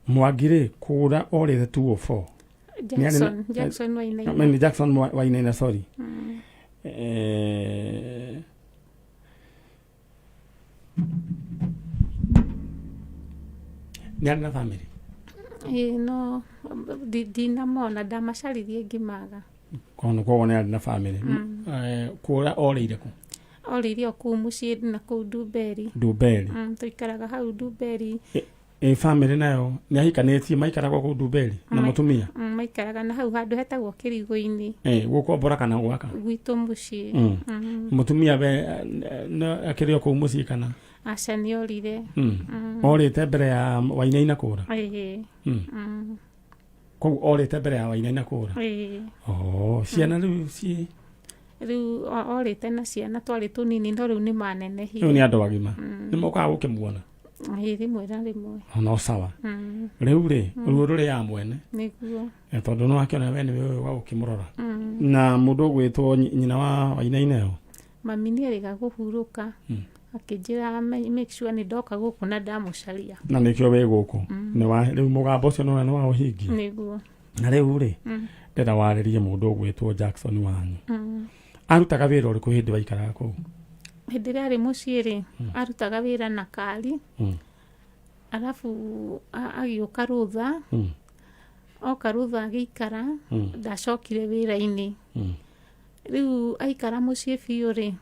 Mwangi rĩ, kũra orĩte 204? Jackson, Jackson Wainaina. Nĩ Jackson Wainaina, sorry. Nĩ arĩ na family? Ĩĩ, no ndinamona, ndamacaririe ngĩmaga. Kono koguo nĩ arĩ na family. Kũra orĩire kũ? Orĩire o kũu mũciĩ na kũu Ndumberi. Ndumberi? Tũikaraga hau Ndumberi. Ĩ family nayo nĩ ahikanĩtie, maikaraga kũu Ndumberi na mũtumia? Maikaraga na hau handũ hetagwo Kĩrigũ-inĩ. Gũkombora kana gwaka? Gwitũ mũciĩ. Mũtumia we no akĩrĩ o kũu mũciĩ kana? Aca, nĩ orire. Orĩte mbere ya Wainaina kũra? Ĩĩ. Koguo orĩte mbere ya Wainaina kũra? Ĩĩ. Oh, ciana rĩu ci? Rĩu orĩte na ciana twarĩ tũnini, no rĩu nĩ manenehire. Rĩu nĩ andũ agima, nĩ mokaga gũkĩmuona? Ĩĩ, rĩmwe na rĩmwe. No sawa. Rĩu rĩ, ruo rũrĩ ya mwene. Nĩguo. Tondũ nĩ wakĩona we nĩwe ũyũ wa gũkĩmũrora na mũndũ ũgwĩtwo nyina wa Wainaina ĩyo. Mami nĩ erĩga kũhurũka, akĩnjĩra make sure nĩ ndoka gũkũ na ndamũcaria. Na nĩkĩo wĩ gũkũ nĩ wa rĩu mũgambo ũcio nĩwona nĩ wa ũhingia. Nĩguo. Na rĩu rĩ, ndĩrenda warĩrie mũndũ ũgwĩtwo Jackson wanyu. Arutaga wĩra ũrĩkũ hĩndĩ waikaraga kũu? Hĩndĩ ĩrĩa arĩ mũciĩ rĩ, arutaga wĩra na kari. Arabu agĩũka rũtha. Oka rũtha agĩikara. Ndacokire wĩra-inĩ. Rĩu aikara mũciĩ biũ rĩ,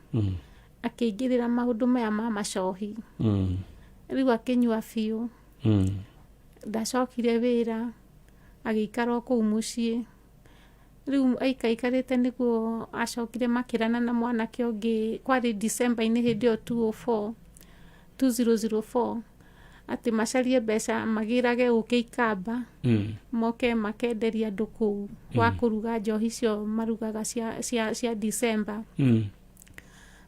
akĩingĩrĩra maũndũ maya ma macohi. Rĩu akĩnyua biũ. Ndacokire wĩra, agĩikara o kũu mũciĩ. Rĩu aikaikarĩte nĩguo acokire makĩrana na mwanake ũngĩ. Kwarĩ December-inĩ hĩndĩ ĩyo 204, 2004, atĩ macarie mbeca magĩrage ũkĩ ikamba. Moke makenderia andũ kũu wa kũruga njohi icio marugaga cia December.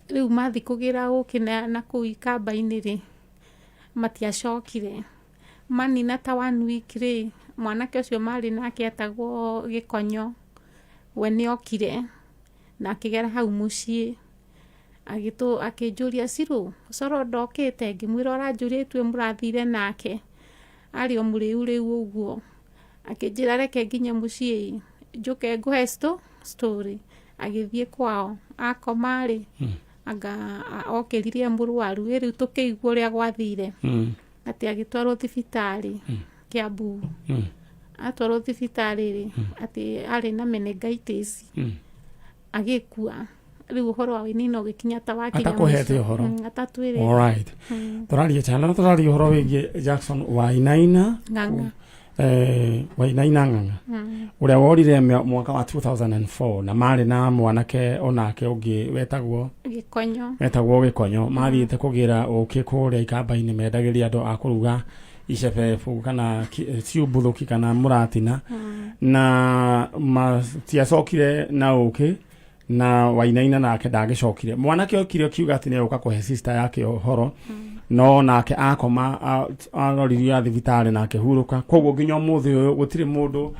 Rĩu mathi kũgĩra ũkĩ na kũu ikamba-inĩ rĩ, matiacokire. Manina ta one week rĩ, mwanake ũcio marĩ nake etagwo Gĩkonyo, we nĩ okire na akĩgera hau mũciĩ, akĩnjũria, "Cirũ coro ndokĩte?" Ngĩmwĩra, "Ũranjũria itue mũrathire nake arĩ o mũrĩu rĩu ũguo." Akĩnjĩra, "Reke nginye mũciĩ njũke ngũhe story." Agĩthiĩ kwao, akoma rĩ. Anga okĩrire e mũrwaru, ĩ rĩu tũkĩigua ũrĩa gwathire. Atĩ agĩtwarwo thibitarĩ Kiambu. Atwarwo thibitarĩ rĩ, atĩ arĩ na meningitis. Agĩkua. Rĩu ũhoro wa Wainaina ũgĩkinya ta wakinya Atakũhete mũico. Ũhoro. Atatwĩrĩte. Alright, tũraria chana tũraria ũhoro wĩgiĩ Jackson Wainaina. Ng'ang'a. Wainaina Ng'ang'a ũrĩa worire mwaka wa 2004 na marĩ na mwanake onake ũngĩ wetagwo Gĩkonyo. Wetagwo Gĩkonyo. Mathiĩte kũgĩra ũkĩ kũrĩa ikamba-inĩ, mendagĩria andũ a kũruga icebebu kana ciumbuthũki kana mũratina, na matiacokire na ũkĩ, na Wainaina nake ndagĩcokire. Mwanake okire akiuga atĩ nĩegũka kũhe sister yake ũhoro, no nake akoma aroririo ya thibitarĩ na akĩhurũka. Koguo nginya ũmũthĩ ũyũ gũtirĩ mũndũ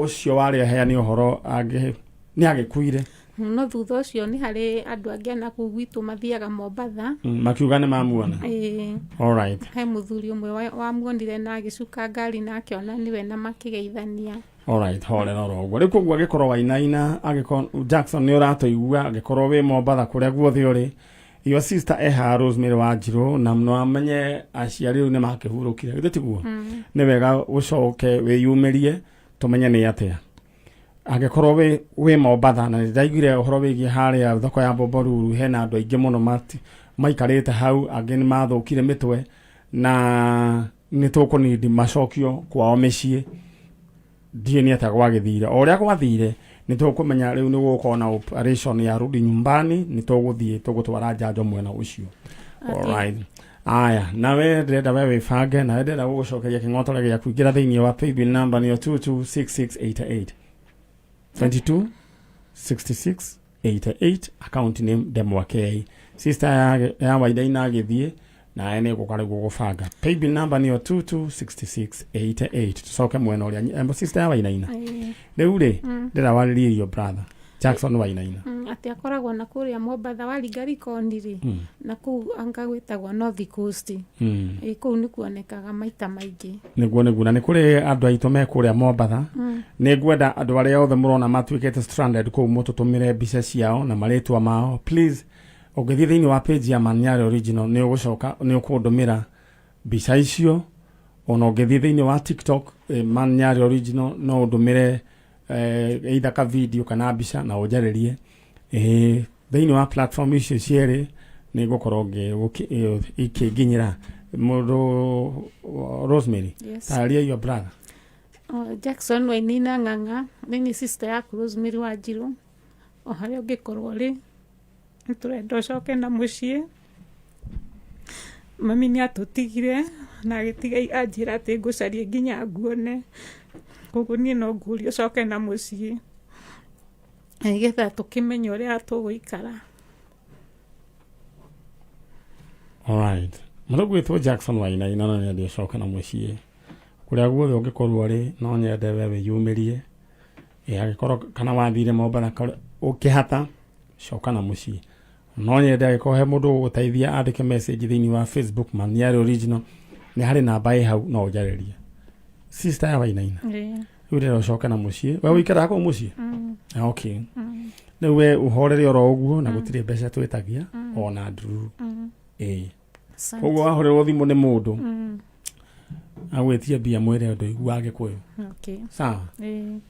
ũcio warĩ aheane ũhoro angĩ nĩ agĩkuire. No thutha ũcio nĩ harĩ andũ angĩ ana kũu gwitũ mathiaga Mombatha. Makiuga nĩ mamuona. Ĩĩ. Alright. He mũthuri ũmwe wamuonire na agĩcuka ngari na akĩona nĩwe na makĩgeithania. Alright, horera oro ũguo. Rĩu koguo angĩkorwo Wainaina, angĩkorwo Jackson nĩ ũratũigua, angĩkorwo wĩ Mombatha, kũrĩa guothe ũrĩ, your sister eha Rosemary Wanjirũ, na no amenye aciari rĩu nĩ makĩhurũkire, githĩ tiguo? Nĩ wega ũcoke wĩyumĩrie tũmenye nĩ atĩa. Angĩkorwo wĩ Mombatha, na nĩndaiguire ũhoro wĩgiĩ harĩa thoko ya Bombolulu hena andũ aingĩ mũno maikarĩte hau, angĩ nĩ mathũkire mĩtwe na nĩ tũkũnindi macokio kwao mĩciĩ. Ndiũĩ nĩ atĩa gwagĩthire. O ũrĩa gwathire nĩ tũkũmenya. Rĩu nĩ gũgũkorwo na operation ya rudi nyumbani, nĩ tũgũthiĩ tũgũtwara njanjo mwena ũcio. Alright. Aya, nawe ndĩrenda we wĩbange, nawe ndĩrenda gũgũcokeria kĩng'otore gĩaku. Ingĩra thĩinĩ wa paybill number nĩyo 226688, 22 66 88, account name Ndemwakei. Sister ya Wainaina agĩthiĩ nawe nĩ gũka rĩu gũgũbanga. Paybill number nĩyo 226688. Tũcoke mwena ũrĩa sister ya Wainaina. Ĩĩ. Rĩu rĩ, ndĩra warĩrie your brother Jackson Wainaina. Atĩ akoragwo na kũrĩa Mombatha waringa Likoni rĩ, na kũu anga gwĩtagwo North Coast. Ĩ kũu nĩ kuonekaga maita maingĩ. Nĩguo, na nĩ kũrĩ andũ aitũ me kũrĩa Mombatha. Nĩ ngwenda andũ arĩa othe mũrona matuĩkĩte stranded kũu mũtũtũmĩre mbica ciao na marĩtwa mao, please. Ũngĩthiĩ thĩinĩ wa page ya Manyare Original nĩ ũgũcoka nĩ ũkũndũmĩra mbica icio. Ona ũngĩthiĩ thĩinĩ wa TikTok, Manyare Original, no ũndũmĩre either ka video kana mbica na ũnjarĩrie. Thĩinĩ wa platform icio cierĩ nĩ ngũkorwo ikĩnginyĩra. Mũndũ Rosemary. Yes. Tarĩria your brother. Oh, Jackson Wainaina Ng'ang'a, nĩ sister yaku Rosemary Wanjiru. O harĩa ũngĩkorwo ũrĩ, nĩ tũrenda ũcoke na mũciĩ. Mami nĩ atũtigire na agĩtiga anjĩra atĩ ngũcarie nginya nguone, koguo niĩ no ngũrie ũcoke na mũciĩ nĩgetha tũkĩmenye ũrĩa tũgũikara. Alright. Mũndũ gwĩtwo Jackson Wainaina no nyende ũcoke na mũciĩ. Kũrĩa guothe ũngĩkorwo ũrĩ, no nyende we wĩyumĩrie. Angĩkorwo kana wathire Mombatha ũkĩhata, coka na mũciĩ. No nyende angĩkorwo he mũndũ ũgũgũteithia andĩke message thĩinĩ wa Facebook Maniari Original, nĩ harĩ namba ĩ hau no ũnjarĩrie. Sister ya Wainaina. Rĩu ndĩrenda ũcoke na mũciĩ. We ũikaraga kũu mũciĩ? Ah, okay. Rĩu we ũhorere oro ũguo na gũtirĩ mbeca twĩtagia ona ndururu. Ĩĩ. Asante. Koguo wahũrĩrwo thimũ nĩ mũndũ agwĩtie mbia, mwĩre ũndũ iguaga Gĩkũyũ. Sawa?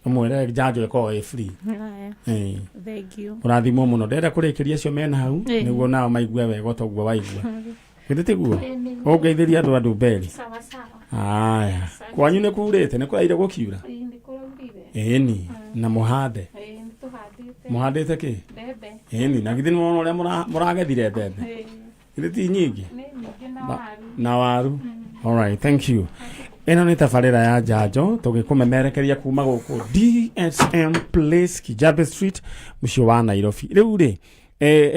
Ũmwĩre njanjo ĩkoragwo ĩ free. Haya. Ĩĩ. Thank you. Ũrathimwo mũno. Ndĩrenda kũrĩkĩria acio mena hau nĩguo nao maigue wega ta ũguo waigua. Githĩ tiguo? Ũngeithĩria andũ a Ndumberi. Sawa sawa. Aya. Kwanyu nĩ kurĩte, nĩ kũraire gũkiura? Ĩĩ, nĩ kũraurire. Ĩni. Na mũhande. Ĩĩ, nĩ tũhandĩte. Mũhandĩte kĩ? Mbembe. Ĩni. Na githĩ nĩ wona ũrĩa mũragethire mbembe? Ĩĩ. Githĩ ti nyingĩ? Nĩ nyingĩ na waru. Na waru. Alright, thank you. Ĩno nĩ tabarĩra ya njanjo tũgĩkũmemerekeria kuma gũkũ DSM Place, Kijabe Street, mũciĩ wa Nairobi. Rĩu rĩ,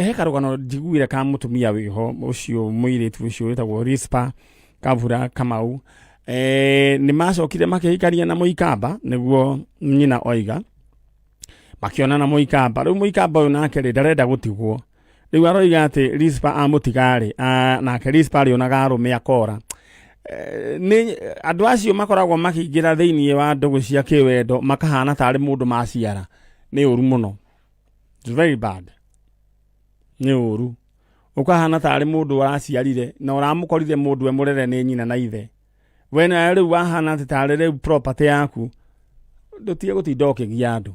he karũgano njiguire ka mũtumia wĩho ũcio, mũirĩtu ũcio wĩtagwo Rispa Kavura Kamau. Nĩ macokire makĩhikania na mũikamba, nĩguo nyina oiga makĩonana mũikamba. Rĩu mũikamba ũyũ nake rĩ, ndarenda gũtigwo. Rĩu aroiga atĩ Rispa amũtiga rĩ, nake Rispa arĩonaga arũme akora. Nĩ andũ acio makoragwo makĩingĩra thĩinĩ wa ndũgũ cia kĩwendo makahana tarĩ mũndũ maciara, nĩ ũru mũno. It's very bad. Nĩ ũru ũkahana tarĩ mũndũ ũraciarire na ũramũkorire mũndũ e mũrere nĩ nyina na ithe. We nawe rĩu wahana atĩ tarĩ rĩu property yaku, ndũtige gũtinda ũkĩgia andũ.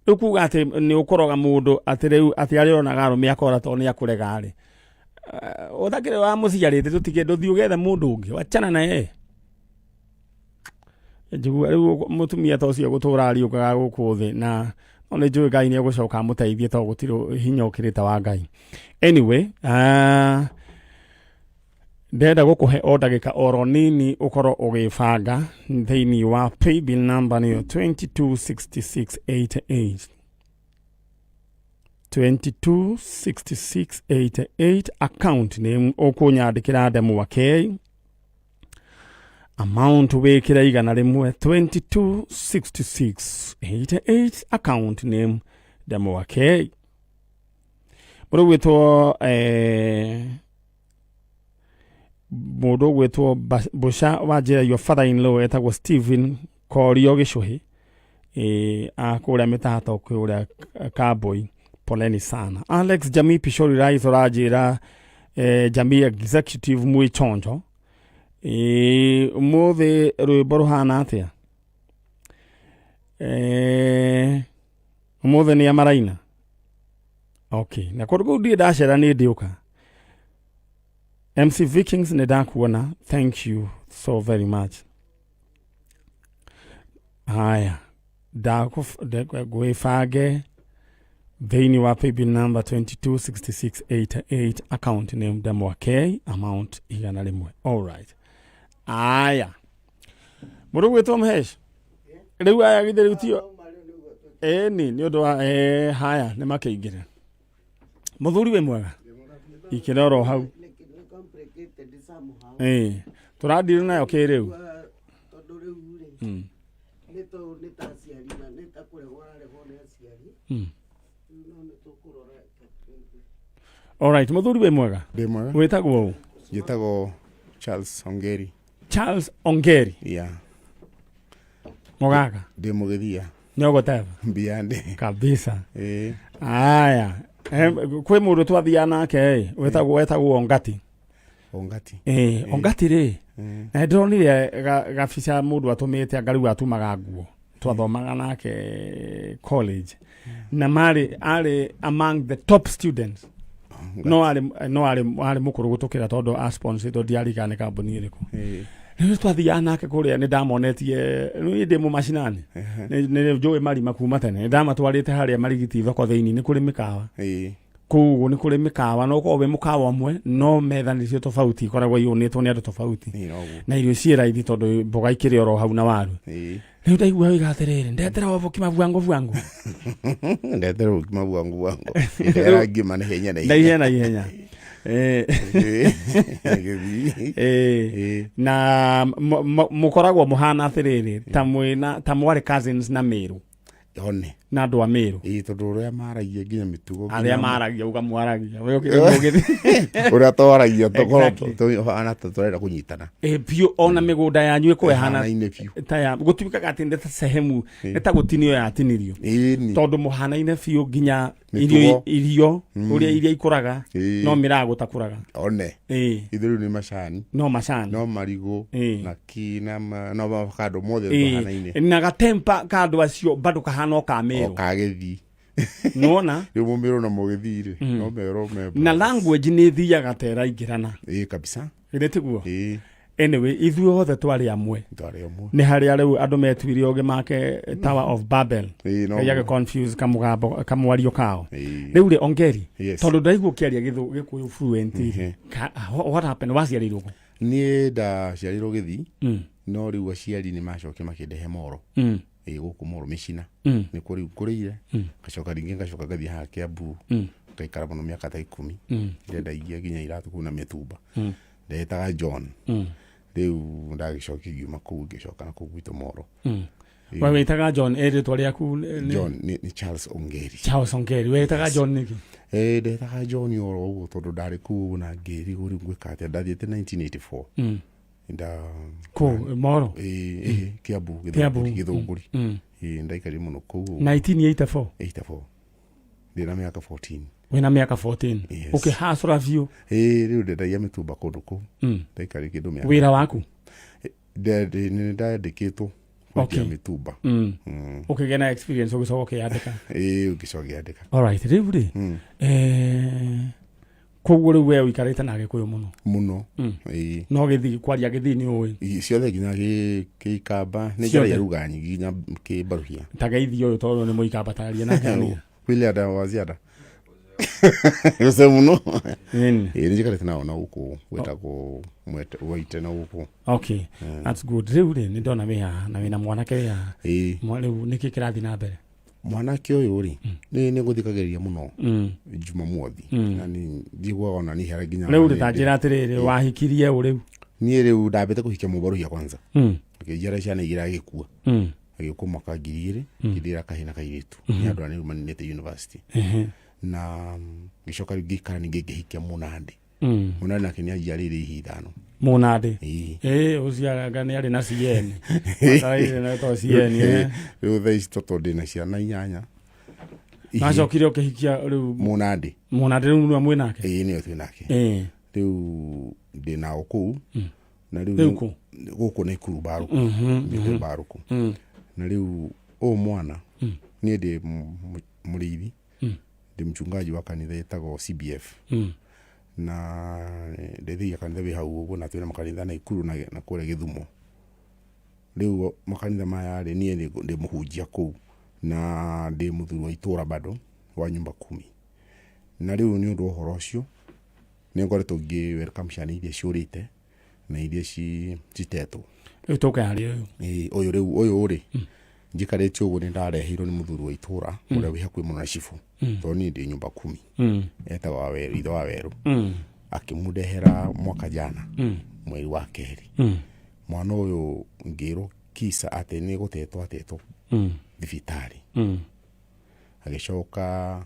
Rĩu kuga atĩ nĩ ũkũroga mũndũ atĩ rĩu atĩ arĩa onaga arũme akora tondũ nĩ akũrega rĩ, ũtakĩrĩ wa mũciarĩte, tũtige ndũthiĩ ũgethe mũndũ ũngĩ, wachana na yeye. Njigua rĩu mũtumia ta ũcio gũtũra ariũkaga gũkũ thĩ, na no nĩ njũĩ Ngai nĩ egũcoka amũteithie tondũ gũtirĩ hinya ũkĩrĩte wa Ngai. Anyway, ndĩrenda gũkũhe o ndagĩka oro nini ũkorwo ũgĩbanga thĩinĩ wa paybill number nĩyo 226688, 226688, account name ũkũnyandĩkĩra ndemwa K, amount wĩkĩre 100, 226688, account name ndemwa K. Mũndũ gwĩtwo mũndũ ũgwĩtwo Busha wa njĩra, your father in law etagwo Stephen Korio Gĩcũhĩ, akũrĩa mĩtahato kũrĩa Kambui, poleni sana. Alex Jamii Pishori Rais ũranjĩra Jamii Executive mwĩchonjo, ũmũthĩ rwĩmbo rũhana atĩa? Ũmũthĩ nĩ amaraina. Okay, na kũndũ kũu ndirĩ ndacera, nĩ ndĩũka. MC Vikings, nĩ ndakuona, thank you so very much. Haya, ngwĩbange thĩinĩ wa paybill number 226688, account name ndemwa K, amount 100. Alright, aya, mũndũ gwĩtwo Mhesh rĩu, aya githĩ rĩu tio ĩni nĩ ũndũ wa haya nĩ makĩingĩre. Mũthuri wĩ mwega, ikĩra oro hau. Nĩ complicated somehow. Tũradiri nayo kĩrĩu. Tondũ rĩu rĩ, nĩ to nĩ ta aciari na nĩ ta kũregwo araregwo nĩ aciari. Rĩu no nĩ tũkũrora. Alright, mũthuri wĩ mwega. Ndĩ mwega. Wĩtagwo ũ? Njĩtagwo Charles Ongeri. Charles Ongeri. Yeah. Mũgaka. Ndĩ mũgĩthia. Nyogoteva. Mbiande. Kabisa. Ĩĩ. Aya, kwĩ mũndũ twathiaga nake ĩ, wetagwo Ongati. Ongati. Ĩ, Ongati rĩ, na ndĩronire gabica mũndũ atũmĩte, anga rĩu atumaga nguo, twathomaga nake college na marĩ arĩ among the top students, no arĩ mũkũrũ gũtũkĩra tondũ a sponsor ndiarigana nĩ kambuni ĩrĩkũ. Rĩu twathiaga nake kũrĩa, nĩ ndamonetie rĩu ndĩ mũmacinani, nĩ njũĩ marima kuma tene, nĩ ndamatwarĩte harĩa Marigiti thoko thĩinĩ nĩ kũrĩ mĩkawa. Kũu ũguo nĩ kũrĩ mĩkawa, no ũkorwo wĩ mũkawa ũmwe no metha nĩcio tofauti, ikoragwo iyũnĩtwo nĩ andũ tofauti. Ĩĩ, noguo. Na irio ciĩ raithi tondũ mboga ikĩrĩ oro hau na waru. Rĩu ndaigua wĩga atĩrĩrĩ, ndetera bukima bwangu bwangu. Ndetera bukima bwangu bwangu. Ndetera ngima na ihenya na na ihenya na ihenya. Gĩthii. Na mũkoragwo mũhana atĩrĩrĩ ta mwĩna ta mwarĩ cousins na Mĩrũ. One. Na andũ a Mĩrũ. Ĩĩ, tondũ ũrĩa maragia nginya mĩtugo. Arĩa maragia uga mwaragia we ũkĩrĩ mũgĩthi. Ũrĩa twaragia tũkorwo Exactly. tũhana ta tũrenda kũnyitana. Ĩ biũ, ona mĩgũnda yanyu ĩkorwo ĩhana Ĩhanaine biũ. ta ya gũtuĩkaga atĩ nĩ ta sehemu, nĩ ta gũtinio yatinirio. Ĩni. Tondũ mũhanaine biũ nginya irio. Mĩtugo. Irio ũrĩa iria ikũraga no mĩraga gũtakũraga. One. Ithuĩ rĩu nĩ macani. No macani. No marigũ. Na ki na no avocado mothe tũhanaine. Na gatempa ka andũ acio bado kahana o ka O Mĩrũ. ka Gĩthii. Nĩwona. Rĩu mũmĩrũ na mũgĩthii rĩ, no merwo me Na language nĩ ĩthiaga ta ĩraingĩrana. Ĩĩ kabisa. Githĩ tiguo? Ĩĩ. Anyway, ithuĩ othe twarĩ amwe. Twarĩ amwe. Nĩ harĩa rĩu andũ metuire ũgĩ make Tower of Babel. Ĩĩ, no. Ngai agĩ confuse kamũgambo kamwario kao. Rĩu rĩ, Ongeri, tondũ ndaigua ũkĩaria Gĩkũyũ fluent rĩ, what happened, waciarĩirwo kũ? Niĩ ndaciarĩirwo Gĩthii, no rĩu aciari nĩ macokire makĩndehe Moro. Ĩĩ, gũkũ Moro Mĩcina. Nĩkuo rĩu ngũrĩire. Ngacoka rĩngĩ ngacoka ngathiĩ haha Kĩambu. Ngaikara mũno mĩaka ta 10. Ndendagia nginya iratũ kũu na mĩtumba. Ndetaga John. Rĩu ndagĩcokia ngiuma kũu ngĩcoka na kũu gwitũ Moro. We wĩtaga John, ĩ rĩtwa rĩaku John nĩ Charles Ongeri. Charles Ongeri. We wĩtaga John nĩkĩ? Ndetaga John oro ũguo tondũ ndarĩ kũu ũguo na ngĩrigwo rĩu ngwĩka atĩa. Ndathiĩte 1984. Nda Kũ Moro? Ĩĩ, Kiambu. Kiambu. Gĩthũngũri. Ĩĩ, ndaikarire mũno kũu ũguo. 1984? 84. Ndĩna mĩaka 14. Wĩna mĩaka 14? Yes. Ũkĩhacũra biũ? Ĩĩ, rĩu ndendagia mĩtumba kũndũ kũu. Ndaikarire kĩndũ mĩaka Wĩra waku? Nĩ ndandĩkĩtwo kwendia mĩtumba. Ũkĩgĩa na experience, ũgĩcoka ũkĩyandĩka? Ĩĩ, ũngĩcoka ngĩandĩka. Alright, rĩu rĩ, koguo rĩu we ũikarĩte na Gĩkũyũ mũno? Mũno, ĩĩ. No gĩthii, kwaria gĩthii nĩ ũĩ? Ciothe, nginya Gĩikamba nĩ Ciothe? njaragia lugha nyingĩ, nginya Kĩmbaruhia. Ta geithio ũyũ, tondũ nĩ mũikamba, taria nake hanini. Kwiliada wa ziada gũce mũno. Nini? Ĩĩ, nĩ njikarĩte nao na gũkũ gwĩtagwo Waite na gũkũ. Okay, that's good. Rĩu rĩ, nĩ ndona wĩ haha na wĩna mwanake wĩ haha. Ĩĩ. Rĩu nĩkĩ kĩrathiĩ na mbere? Mwanake ũyũ rĩ, nĩ ngũthikagĩrĩria mũno Jumamothi na nĩ njiguaga ona niĩ harĩa nginya Rĩu rĩ, ta njĩra atĩrĩrĩ, wahikirie ũ rĩu? Niĩ rĩu ndambĩte kũhikia mũbaruhia kwanza, akĩnjiara ciana igĩrĩ, agĩkua, agĩũka mwaka 2000, ngĩthĩra kahĩ na kairĩtu, nĩ andũ arĩa rĩu maninĩte university, na ngĩcoka rĩu ngĩikara ningĩ ngĩhikia mũnandĩ. Mũnandĩ nake nĩ anjiarĩire ihĩ 5. Mũnandĩ? Ĩĩ. Ĩĩ, ũcio anga nĩ arĩ na CN. Ataraire na to CN, eh. Rĩu thaa ici tondũ ndĩna ciana 8. Nacokire ũkĩhikia rĩu? Mũnandĩ. Mũnandĩ rĩu nĩwe mwĩ nake? Ĩĩ, nĩwe twĩ nake. Rĩu ndĩ nao kũu na rĩu Rĩu kũ? Gũkũ Naikuru Mbarũkũ, ndĩte Mbarũkũ. Na rĩu ũyũ mwana, niĩ ndĩ mũrĩithi, ndĩ mchungaji wa kanitha ĩtagwo CBF, na ndeithagia kanitha wĩ hau ũguo, na twĩna makanitha Naikuru na kũrĩa Gĩthumo. Rĩu makanitha maya rĩ, niĩ ndĩ mũhunjia kũu na ndĩ mũthuri wa itũra bado wa nyumba kumi. Na rĩu nĩ ũndũ wa ũhoro ũcio nĩ ngoretwo ngĩ welcome ciana iria ciũrĩte na iria citetwo. Rĩu tũke harĩ ũyũ. Ĩĩ, ũyũ rĩu, ũyũ rĩ, njikarĩte ũguo nĩ ndareheirwo nĩ mũthuri wa itũra ũrĩa wĩ hakuhĩ mũno na cibũ, tondũ niĩ ndĩ nyũmba kumi, etagwo Waweru, ithe wa Werũ, akĩmũndehera mwaka jana mweri wa kerĩ. Mwana ũyũ ngĩrwo kisa atĩ nĩ gũtetwo atetwo thibitarĩ, agĩcoka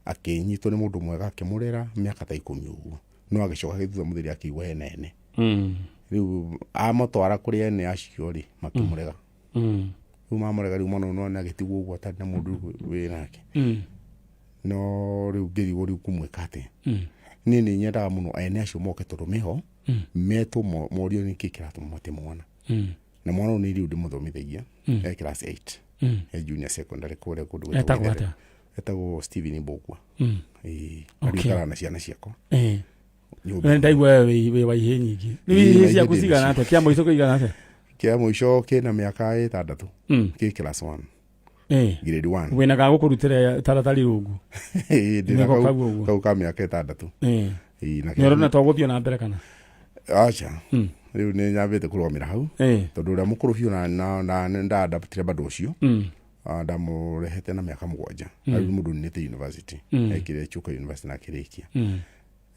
akĩnyitwo nĩ mũndũ mwega akĩmũrera mĩaka ta 10 ũguo, no agĩcoka thutha mũtheri akĩigua hena ene. Rĩu amũtwara kũrĩ ene acio rĩ, makĩmũrega. Rĩu mamũrega, rĩu mwana ũyũ nĩwona agĩtigwo ũguo atarĩ na mũndũ wĩ nake. No rĩu ngĩrigwo rĩu kũmwĩka atĩa. Niĩ nĩ nyendaga mũno ene acio moke, tondũ meho metwo morio nĩkĩ kĩratũma mate mwana. Na mwana ũyũ nĩ rĩu ndĩmũthomithagia, e class 8, e junior secondary kũrĩa kũndũ gwĩtagwo Etagwo Gĩthere. atĩa? Etagwo Steven Mbũgua. Ĩĩ, na rĩu ikaraga na ciana ciakwa nyũmba. We ndaigua we wĩ wa ihĩ nyingĩ. Rĩu Ĩĩ, ihĩ na ciaku ihĩ ndĩ cigana atĩa? Kĩa mũico kĩigana atĩa? Kĩa mũico kĩna mĩaka 6, kĩ class 1, grade 1. Wĩna ga gũkũrutĩra taratari rungu? Ĩĩ, ndĩna Nĩko kau kau ũguo. Kau ka mĩaka 6. Ĩĩ, na Nĩ ũrona to gũthiĩ na mbere kana? Aca, rĩu nĩ nyambĩte kũrũgamĩra hau, tondũ ũrĩa mũkũrũ biũ na ndaadaptire bado ũcio. Ah, ndamũrehete na mĩaka 7. Rĩu nĩ mũndũ ninĩte university, ekire Chuka University na akĩrĩkia,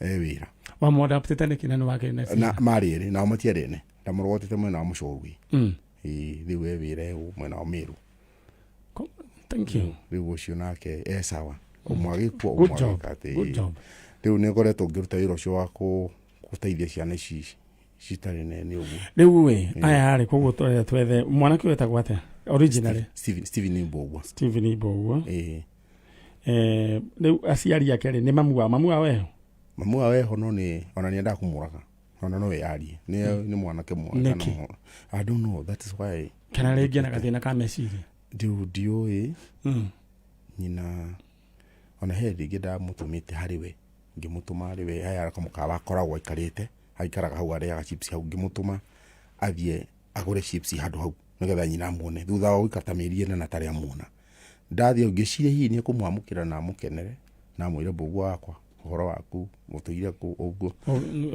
e wĩra. Wamwadaptĩte nĩkĩ na nĩ wakĩrĩ na Na marĩ erĩ nao matiarĩ ene, ndamũrogotete mwena wa Mũcogui. Ĩĩ, rĩu e wĩra e mwena wa Meru. Thank you. Rĩu ũcio nake e sawa, ũmwe agĩkua, Good ũmwe job. agĩka atĩ. Good job. Rĩu nĩ ngoretwo ngĩruta wĩra ũcio wa gũteithia ciana ici citarĩ nene ũguo. Rĩu ĩ, aya rĩ, koguo twethe mwanake ũyũ etagwo atĩa originally? Steven Mbũgua. Steven Mbũgua. Ĩĩ. Rĩu aciari ake rĩ, nĩ mamu wao? Mamu wao eho? Mamu wao eho, no nĩ ona nĩ endaga kũmũraga, ona no yarie nĩ mwanake mwega na Nĩkĩ? I don't know, that is why. Kana rĩngĩ na gathĩna ka meciria? Rĩu ndiũĩ. Nyina ona he rĩngĩ ndamũtũmĩte harĩ we, ngĩmũtũma harĩ we haya kamũkawa akoragwo aikarĩte, aikaraga hau arĩaga chips hau, ngĩmũtũma athiĩ agũre chips handũ hau nĩgetha nyina amuone thutha wa gũikara ta mĩeri 4 atarĩ amuona. Ndathiĩ hau ngĩciria hihi nĩ ekũmwamũkĩra na amũkenere na amwĩre, "Mbũgua wakwa, ũhoro waku ũtũire kũ?" Ũguo.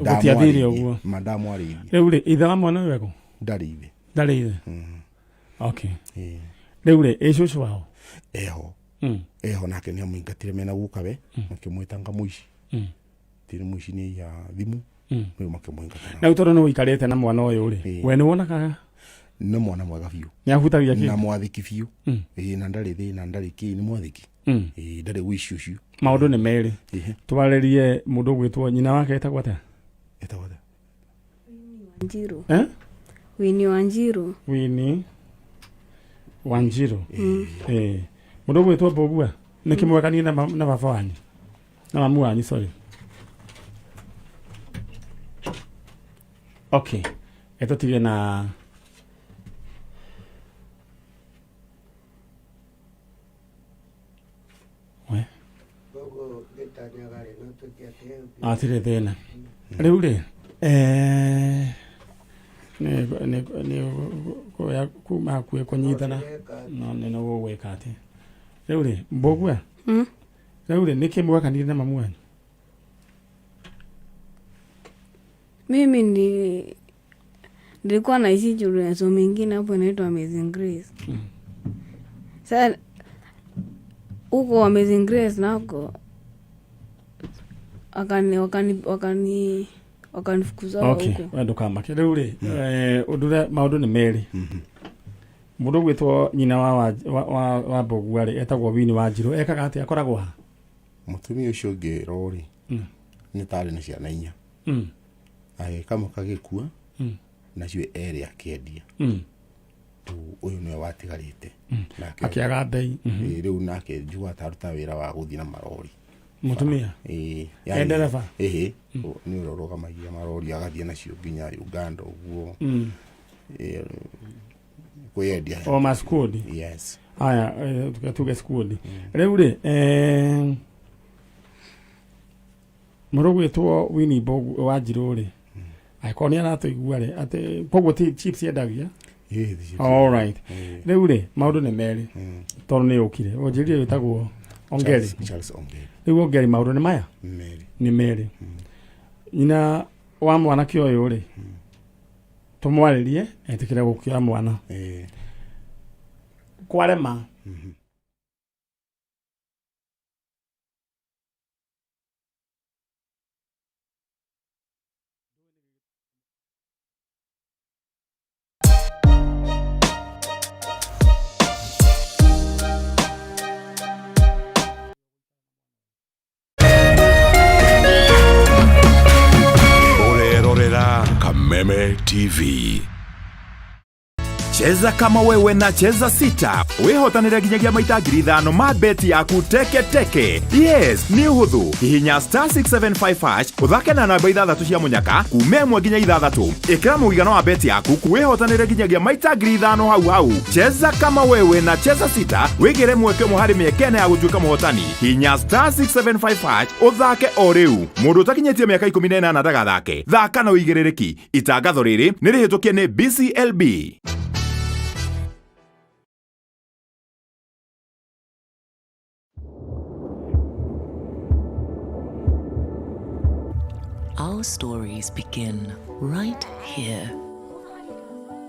Gũtiathire ũguo. Ma ndamwarĩirie. Rĩu rĩ, ithe wa mwana ũyũ eko? Ndarĩ ithe. Ndarĩ ithe. Okay. Ĩĩ. Rĩu rĩ, ĩ cũcũ wao? Eho. Eho nake nĩ amũingatire mena guka we, makĩmwĩtanga mũici. Ti nĩ mũici, nĩ ya thimũ. Rĩu makĩmũingata. Na rĩu tondũ nĩ ũikarĩte na mwana ũyũ rĩ, we nĩ wonaga Nĩ mwana mwega biũ. Nĩ ahutagia Na kĩndũ? mwathĩki biũ. Ĩĩ, na ndarĩ thĩna, ndarĩ kĩ, nĩ mwathĩki. Ĩĩ, ndarĩ wĩici ũcio. Maũndũ nĩ merĩ. Ĩhĩ. Twarĩrie mũndũ ũgwĩtwo nyina wake, etagwo atĩa? Etagwo atĩa? Wanjiru. Eh? Winnie Wanjiru. Winnie Wanjiru. Eh. Mũndũ ũgwĩtwo Mbũgua. Nä kä mwekanie na baba wanyu na mamu wanyu, sorry. Okay, etũtige na we. Koguo ngĩtanyaga rĩ, no tuĩke atĩ atirĩ thĩna rĩu rĩ, nĩ kuoya kuma hakuhĩ kũnyitana no nĩ no gũgwĩka atĩ rĩu rĩ mbũgua. Rĩu rĩ, nĩkĩ mwekanire na mamu wanyu? Mimi ni nilikuwa naishi children's home ingine hapo inaitwa Amazing Grace. Sasa huko Amazing Grace nako wakani wakani wakani wakanifukuza Okay. huko. We ndũkamake rĩu rĩ, ũndũ ũrĩa maũndũ nĩ merĩ. Mũndũ ũgwĩtwo nyina wa mbũgua rĩ, etagwo Wini wa Njirũ, ekaga atĩa? Akoragwo ha? Mũtumia ũcio ũngĩ rĩ, nĩ tarĩ na ciana inya. Agĩkamwe kagĩkua, nacio erĩ akĩendia. Rĩu ũyũ nĩwe watigarĩte. Nake Akĩaga mbei. Ĩĩ, rĩu nake njuga taruta wĩra wa gũthiĩ na marori. Mũtumia? Ĩĩ. E ndereba? Ĩhĩ, nĩ ũrĩa ũrũgamagia marori agathiĩ nacio nginya Uganda ũguo. Ĩĩ, kwĩyendia. O maskuodi? Yes. Aya, tuge skuodi. Rĩu rĩ, mũndũ ũgwĩtwo Winnie Mbogu wa Njirũ rĩ, angĩkorwo nĩ aratũigua rĩ, atĩ koguo ti chips endagia? Ĩĩ, ti chips. All right. Ĩĩ. Rĩu rĩ, maũndũ nĩ merĩ, tondũ nĩ ũkire ũnjĩrire wĩtagwo Ongeri. Charles Ongeri. Rĩu Ongeri, maũndũ nĩ maya. Merĩ. Nĩ merĩ. Nyina wa mwanake ũyũ rĩ, tũmwarĩrie etĩkĩre gũkĩoya mwana. Ĩĩ. Kwarema, Ũrerorera Kameme TV. Cheza kama wewe na Cheza Sita wĩhotanĩre nginyagia maita 5,000 ma beti yaku teke teke. Yes, nĩ ũhũthũ. Hihinya *675# ũthake na namba ithathatũ cia mũnyaka kuma 1 nginya 6. Ĩkĩra mũigana wa beti yaku wĩhotanĩre nginyagia maita 5,000 hau hau. Cheza kama wewe na Cheza Sita wĩgĩre mweke ũmwe harĩ mĩeke ĩna ya gũtuĩka mũhotani. Hihinya *675# ũthake o rĩu. Mũndũ ũtakinyĩtie mĩaka 18 ndagathake. Thaka na ũigĩrĩrĩki. Itangatho rĩrĩ nĩ rĩhĩtũkie nĩ BCLB. Our stories begin right here,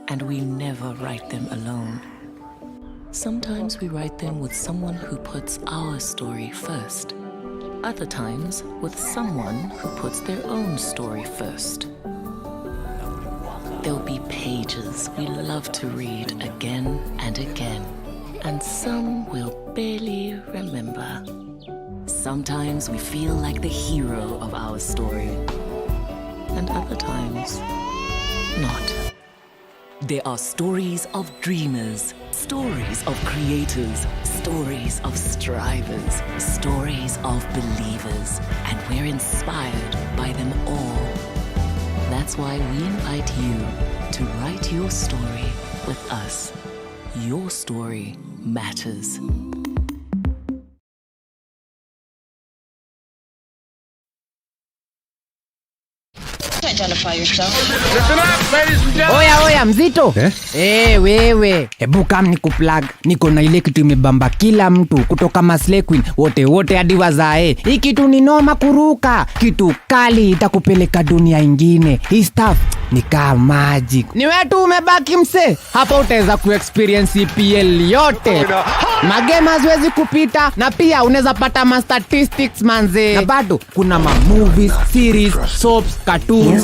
and we never write them alone. Sometimes we write them with someone who puts our story first. Other times, with someone who puts their own story first. There'll be pages we love to read again and again, and some we'll barely remember. Sometimes we feel like the hero of our story, and other times, not. There are stories of dreamers, stories of creators, stories of strivers, stories of believers, and we're inspired by them all. That's why we invite you to write your story with us. Your story matters. Identify yourself. Oya oya, mzito eh? Hey, wewe hebu kam nikuplug. Niko na ile kitu imebamba kila mtu kutoka maslay queen wote wote hadi wazae. Hii kitu ni noma kuruka, kitu kali itakupeleka dunia ingine. Hii stuff ni kaa magic. Ni wewe tu umebaki mse hapa, utaweza kuexperience EPL yote, magame haziwezi kupita, na pia unaweza pata ma statistics manze, na bado kuna ma movies, series, soaps, cartoons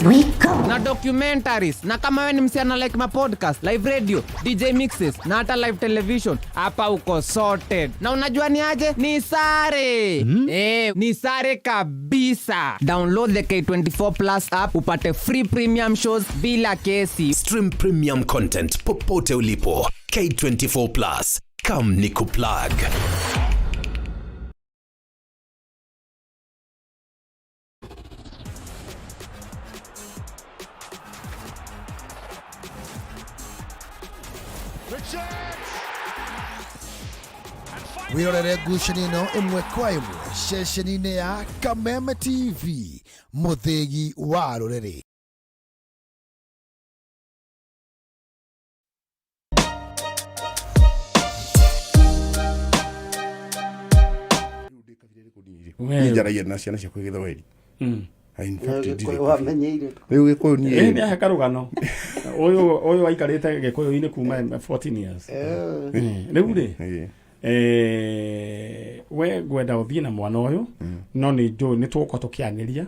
na documentaries. Na kama wewe ni msichana like ma podcast, live radio, DJ mixes na hata live television, hapa uko sorted. Na unajua ni aje? Ni sare. Ni sare kabisa. Download the K24 Plus app upate free premium shows bila kesi. Stream premium content popote ulipo. K24 Plus. Come nikuplug. Wĩrorere ngucanio ĩno ĩmwe kwa ĩmwe ceceni-inĩ ya Kameme TV, mũthĩgi wa rũrĩrĩ. Niĩ njaragia na ciana ciakwa gĩthweri. In fact, ndirĩ Gĩkũyũ wamenyeire rĩu gĩkũyũ niĩ Ĩĩ, nĩ ahe karũgano ũyũ ũyũ aikarĩte gĩkũyũ-inĩ kuma 14 years. Rĩu rĩ, we ngwenda ũthiĩ na mwana ũyũ, no nĩ njũĩ nĩ tũgũkorwo tũkĩanĩria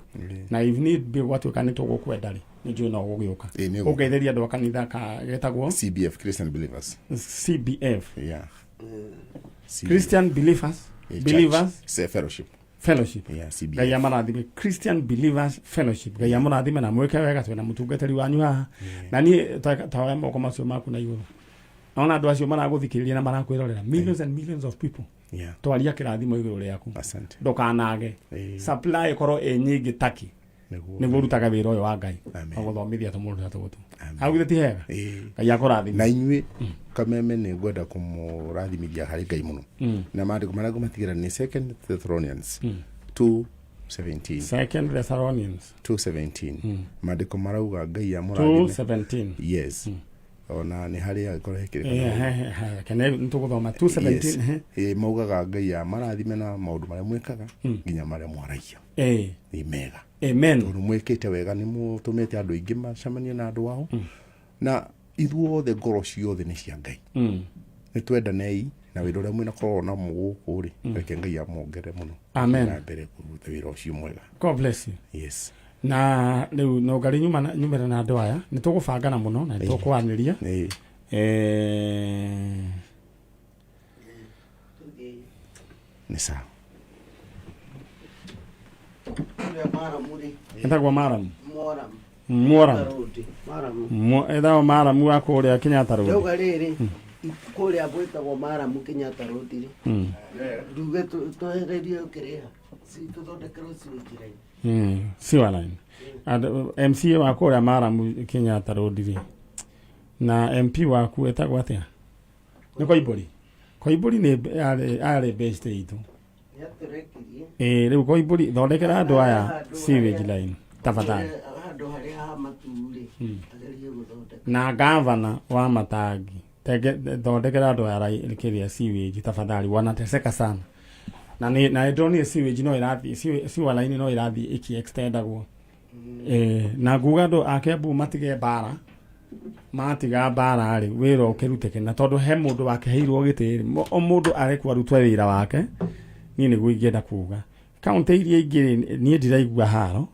na if need be gwatuĩka nĩ tũgũkwenda rĩ, nĩ njũĩ no ũgũgĩũka Ĩĩ, nĩ ũgũka. Ũngeithĩria andũ a kanitha ka getagwo CBF, Christian Believers. CBF. Yeah. CBF. Christian Believers. Church. Believers Fellowship. Fellowship. Yeah, CBF. Ngai amarathime. Christian Believers Fellowship, Ngai amũrathime na mwĩke wega. Twĩna mũtungatĩri wanyu haha na niĩ taoya moko macio maku na igũrũ. Naona andũ acio maragũthikĩrĩria na marakwĩrorera, millions and millions of people. Twaria kĩrathimo igũrũ rĩaku. Asante. Ndũkanage supply ĩkorwo ĩ nyingĩ taki. Nĩguo. Nĩguo ũrutaga wĩra ũyũ wa Ngai Amen. wa gũthomithia tũmũndũ ta tũtũ hau. Githĩ ti hega? Ngai akũrathime. Na inyuĩ Kameme nĩ ngwenda kũmũrathimithia harĩ Ngai mũno na maandĩko marĩa ngũmatigĩra nĩ Second Thessalonians 2:17. Second Thessalonians 2:17, maandĩko marauga Ngai amũrathime. 2:17. Yes, ona nĩ harĩ angĩkorwo he kĩrĩkanĩro. Kene nĩtũgũthoma 2:17. Yes. Maugaga Ngai amarathime na maũndũ marĩa mwĩkaga nginya marĩa mwaragia nĩ mega. Amen. Tondũ mwĩkĩte wega, nĩ mũtũmĩte andũ aingĩ macemanie na andũ ao, na ithuothe ngoro ciothe nĩ cia Ngai. Nĩ twendanei na wĩra ũrĩa mwĩna korwo na gũkũ rĩ, reke Ngai amuongere mũno. Amen. Na mbere kũruta wĩra ũcio mwega. God bless you. Yes. Na rĩu no ngari nyuma nyumĩre na andũ aya, nĩ tũgũbangana mũno na nĩ tũkwanĩria. Nĩ sawa. Kũrĩa Maramu rĩ. Ĩtagwo Maramu. Moram. Moram. Road, Maramu. Ĩtagwo Maramu wa kũrĩa Kenyatta Road. Ndauga rĩrĩ, kũrĩa gwĩtagwo Maramu Kenyatta Road rĩ, nduge twehererie kĩrĩa tũthondekerwo sewage line. Sewer line. MCA wa kũrĩa Maramu Kenyatta Road rĩ, na MP waku etagwo atĩa? Nĩ Koimbũri. Koimbũri nĩ arĩ best itũ. Nĩatũrekirie. Ĩĩ, rĩu Koimbũri, thondekera andũ aya sewage line tafadhali. Handũ harĩa ha matu rĩ, agerie gũthondeka. Na gavana wa Matangi, thondekera andũ aya kĩrĩa sewage tafadhali, wanateseka sana. Na nĩ na ndĩronire sewage no ĩrathiĩ, sewer line no ĩrathiĩ ĩkĩ extendagwo. Na nguga andũ a Kiambu matige mbara. Matiga mbara rĩ, wĩra ũkĩrutĩke, na tondũ he mũndũ wakĩheirwo gĩtĩ rĩ, o mũndũ arekwo arutwe wĩra wake. Niĩ nĩguo ingĩenda kuga. Kaũntĩ iria ingĩ rĩ, niĩ ndiraigua haro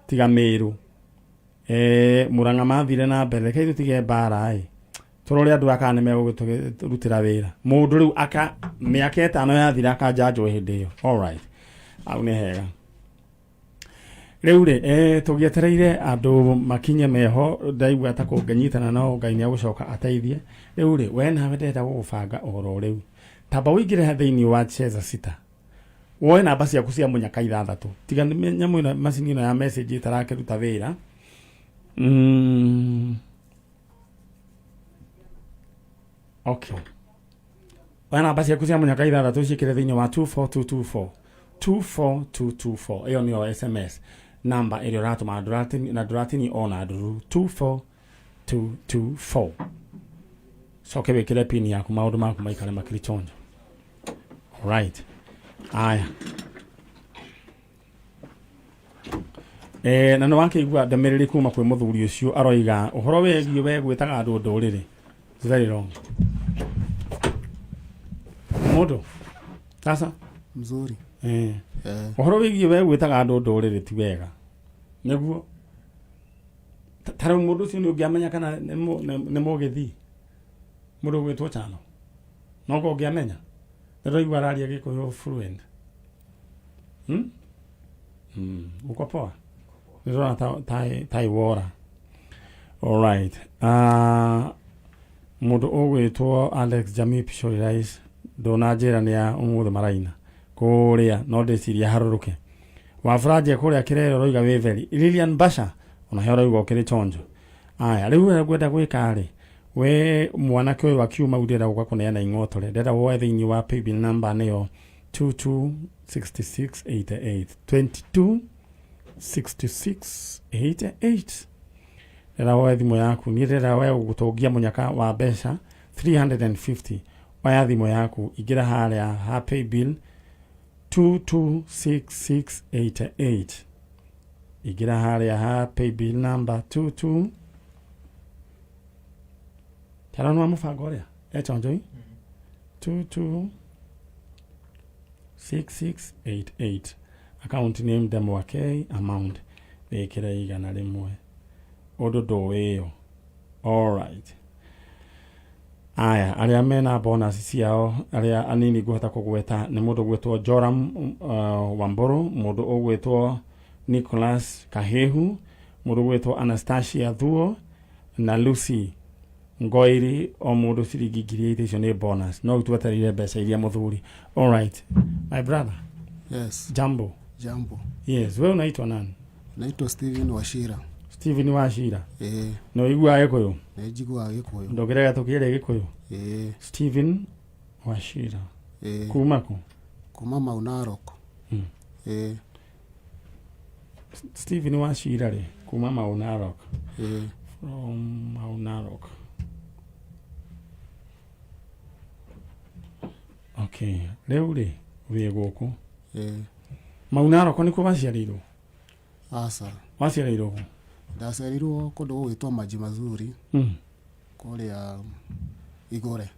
tiga Mĩrũ. Murang'a mathire na mbere. Reke tũtige mbara ĩ, tũrore andũ aka nĩ megũgĩtũrutĩra wĩra. Mũndũ rĩu aka mĩaka 5 yathira akanjanjwo hĩndĩ ĩyo. Alright, hau nĩ hega. Rĩu rĩ, tũgĩetereire andũ makinye meho, ndaigua ta kũngĩnyitana no Ngai nĩ agũcoka ateithie. Rĩu rĩ, we nawe ndĩrenda gũgũbanga ũhoro rĩu. Tamba ũingĩre thĩinĩ wa Cheza Sita, woe namba ciaku cia mũnyaka ithathatũ. Tiga nĩ nyamũ ĩno, macini ĩno ya message ĩtarakĩruta wĩra. Okay, oya namba ciaku cia mũnyaka ithathatũ, ciĩkĩre thĩinĩ wa 24224, 24224. Ĩyo nĩyo SMS namba ĩrĩa ũratũma, na ndũratini ona ndururu. 24224, coke wĩkĩre pin yaku, maũndũ maku maikare makĩrĩ chonjo. Alright, aya. Na nĩ wakĩigua ndũmĩrĩri kuma kwĩ mũthuri ũcio, aroiga ũhoro wĩgiĩ we gwĩtaga andũ ndũrĩrĩ. It's very wrong. Mũndũ sasa Mzuri. Ũhoro wĩgiĩ we gwĩtaga andũ ndũrĩrĩ ti wega. Nĩguo ta rĩu mũndũ ũcio nĩ ũngĩamenya kana nĩ mũgĩthii, mũndũ ũgwĩtwo Chano, no ko ũngĩamenya ndĩraigua araria Gĩkũyũ fluent. Uko poa? Nĩndĩrona ta iwora. Alright. Mũndũ ũgwĩtwo Alex Jamii Pishori Rice ndũnanjĩra nĩ ya ũmũthĩ maraina kũrĩa, no ndĩciria harũrũke wabũranje kũrĩa kĩrere, ũroiga wĩ very Lilian Basha, ona he ũrauga ũkĩrĩ chonjo. Aya, rĩu ũrĩa ngwenda gwĩka rĩ, We mwanake ũyũ akiuma u ndĩrenda gũka kũneana ing'otore, ndĩrenda woe thĩinĩ wa paybill number nĩyo 226688, 226688. Ndĩrenda woe thimũ yaku, niĩ ndĩrenda we gũgũtũngia mũnyaka wa mbeca 350. Oya thimũ yaku, ingĩra harĩa ha paybill 226688, ingĩra harĩa ha paybill number 22 tara nwa mũbango ũrĩa echonjoi 226688, account name Ndemwa K, amount wĩkĩre 100, ũndũ ndũwĩyo. Alright, aya arĩa mena bonus ciao, arĩa anini ngũhota kũgweta nĩ mũndũ ũgwĩtwo Joram Wamburu, mũndũ ũgwĩtwo Nicholas Kahehu, mũndũ ũgwĩtwo Anastasia Thuo na Lucy Ngoiri, o mũndũ ciringi 8,000. Icio nĩ bonus, no rĩu twetereire mbeca iria mũthuri. Alright, my brother. Yes. Jambo. Jambo. Yes, wewe unaitwa nani? Naitwa Steven Wachira. Steven Wachira. Ĩĩ. Na ũiguaga Gĩkũyũ? Nĩ njiguaga Gĩkũyũ. Ndũngĩrega tũkĩaria Gĩkũyũ? Ĩĩ. Steven Wachira. Ĩĩ. Kuma kũ? Kuma Mau Narok. Ĩĩ. Steven Wachira rĩ, kuma Mau Narok. Ĩĩ. From Mau Narok. Okay, rĩu rĩ wĩ gũkũ? Ĩĩ. Mau Narok nĩkuo waciarĩirwo? Aca. Waciarĩirwo kũ? Ndaciarĩirwo kũndũ gũgwĩtwo Maji Mazuri. Kũrĩa Igũre.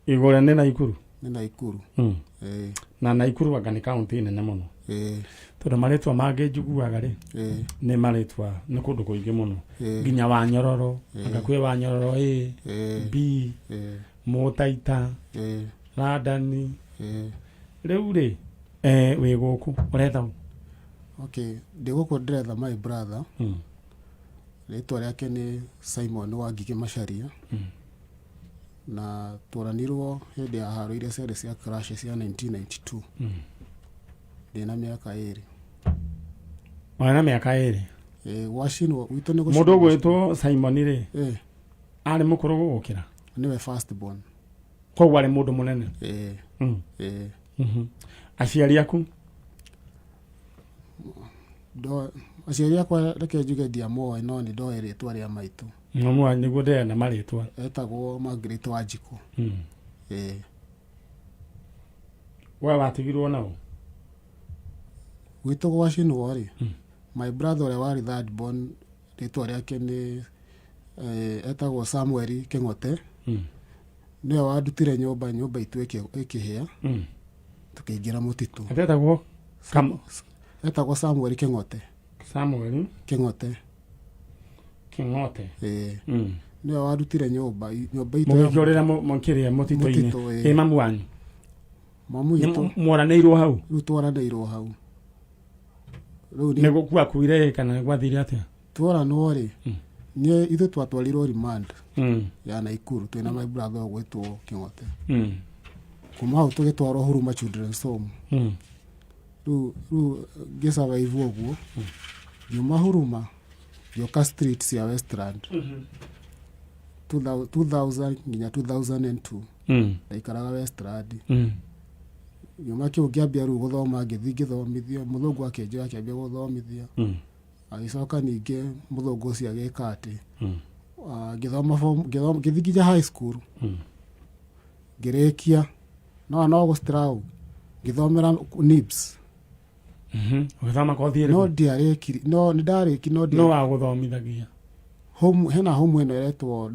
Igũre nĩ Naikuru? Nĩ Naikuru. Ĩĩ. Na Naikuru anga nĩ kaunti nene mũno. Ĩĩ. Tondũ marĩtwa mangĩ njiguaga rĩ, Ĩĩ. nĩ marĩtwa nĩ kũndũ kũingĩ mũno. Ĩĩ. Nginya Wanyororo, Ĩĩ. anga kwĩ Wanyororo A, Ĩĩ. B, Ĩĩ. Mũtaita, Ĩĩ. Randani. Ĩĩ. Rĩu rĩ, wĩ gũkũ ũretha ũ? Okay, ndĩ gũkũ ndĩretha my brother. Rĩtwa rĩake nĩ Simon Wangigĩ Macharia. Na tworanirwo hĩndĩ ya haro iria ciarĩ cia crash cia 1992. Ndĩna mĩaka 2. Warĩ na mĩaka 2? Ĩĩ, gwacinwo gwitũ nĩ Mũndũ ũgwĩtwo Simon rĩ, Ĩĩ. arĩ mũkũrũ gũgũkĩra? Nĩwe first born. Koguo arĩ mũndũ mũnene? Ĩĩ. Ĩĩ. Aciari aku? Aciari akwa reke njuge ndiamoĩ, no nĩ ndoĩ rĩtwa rĩa maitũ. Nĩguo ndĩrenda marĩtwa. Etagwo Margaret Wanjikũ. Ĩĩ. We watigirwo nao? Gwitũ gwacinwo rĩ, my brother ũrĩa warĩ third born, rĩtwa rĩake nĩ etagwo Samuel Kĩng'ote. Nĩwe wandutire nyũmba, nyũmba itũ ĩkĩhĩa. Tũkĩingĩra mũtitũ. Etagwo? Etagwo Samuel Kĩng'ote. Samuel Kĩng'ote. Kĩng'ote. Ĩĩ. Nĩwe warutire nyũmba, nyũmba itũ. Mũgĩkĩũrĩra mũkĩrĩa mũtitũ-inĩ. Mũtitũ, ĩĩ. Ĩ mamu wanyu? Mamu witũ. Mworanĩirwo hau? Rĩu tworanĩirwo hau. Rĩu nĩ gũkuakuire kana gwathire atĩa? Tworanwo rĩ, niĩ ithuĩ twatwarirwo remand ya Naikuru twĩna my brother ũgwĩtwo Kĩng'ote. Kuma hau tũgĩtwarwo Huruma Children's Home. Rĩu ngĩsurvive ũguo, ngiuma Huruma ngĩũka street cia Westland. 2000 nginya 2002. Ndaikaraga Westland. Ngiuma kĩu ngĩambia rĩu gũthoma, ngĩthiĩ ngĩthomithio, mũthũngũ akĩnjoya akĩambia gũthomithia. Agĩcoka ningĩ mũthũngũ ũcio agĩka atĩ, ngĩthoma form, ngĩthiĩ nginya high school. Ngĩrĩkia, no no gũ-struggle, ngĩthomera NIBS. Ũgĩthoma kothi ĩrĩkũ? No ndiarĩkirie, no nĩndarĩki, no No wagũthomithagia? Home, hena home ĩno ĩretwo,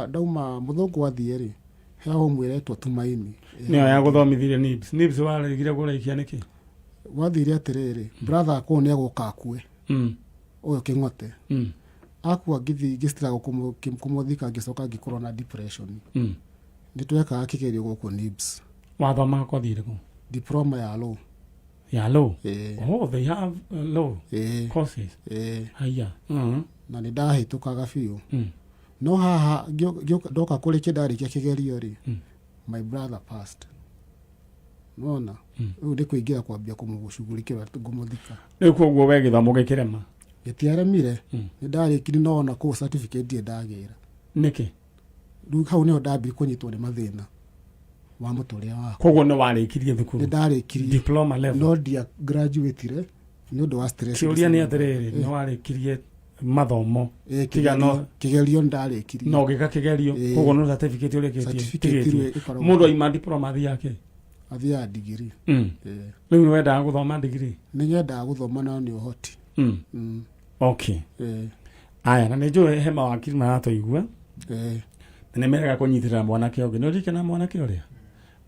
ndauma mũthũngũ athiĩ rĩ, he home ĩretwo Tumaini. Nĩyo yagũthomithirie NIBS. NIBS waregire kũrĩkia nĩkĩ? Gwathire atĩrĩrĩ, brother akwa nĩ egũka akue. Ũyũ Kĩng'ote. Akua ngĩthiĩ ngĩ-struggle kũmũthika, ngĩcoka ngĩkorwo na depression. Nĩ twekaga kĩgerio gũkũ NIBS. Wathomaga kothi ĩrĩkũ? Diploma ya law. Ya law? Ĩĩ. Oh, they have law Ĩĩ. courses. Ĩĩ. Haya. Na nĩ ndahĩtũkaga biũ. No haha ndoka kũrĩkia ndarĩkia kĩgerio rĩ, my brother passed. Nona rĩu nĩ kũingĩra kwambia kũmũcugurikĩra ngũmũthika. Rĩu koguo we gĩthomo gĩkĩrema? Gĩtiaremire, nĩ ndarĩkirie, no ona kũu certificate ndirĩ ndagĩra. Nĩkĩ? Rĩu hau nĩho ndambirie kũnyitwo nĩ mathĩna wa mũtũrĩre wakwa. Koguo nĩ warĩkirie thukuru? Nĩ ndarĩkirie. Diploma level? No ndia graduateire nĩ ũndũ wa stress. Kĩũria nĩ atĩrĩrĩ, nĩ warĩkirie mathomo? Tiga no Kĩgerio nĩ ndarĩkirie. No ũgĩka kĩgerio? Koguo no certificate ũrĩkĩtie? Certificate rĩu ĩkoragwo- Mũndũ aima diploma athiaga kĩ? Athiaga ndigiri. Rĩu nĩ wendaga gũthoma ndigiri? Nĩ nyendaga gũthoma no nĩ ũhoti. Okay. Aya, na nĩ njũĩ he mawakiri maratũigua na nĩ merega kũnyitĩrĩra mwanake ũngĩ. Nĩ ũririkana mwanake ũrĩa,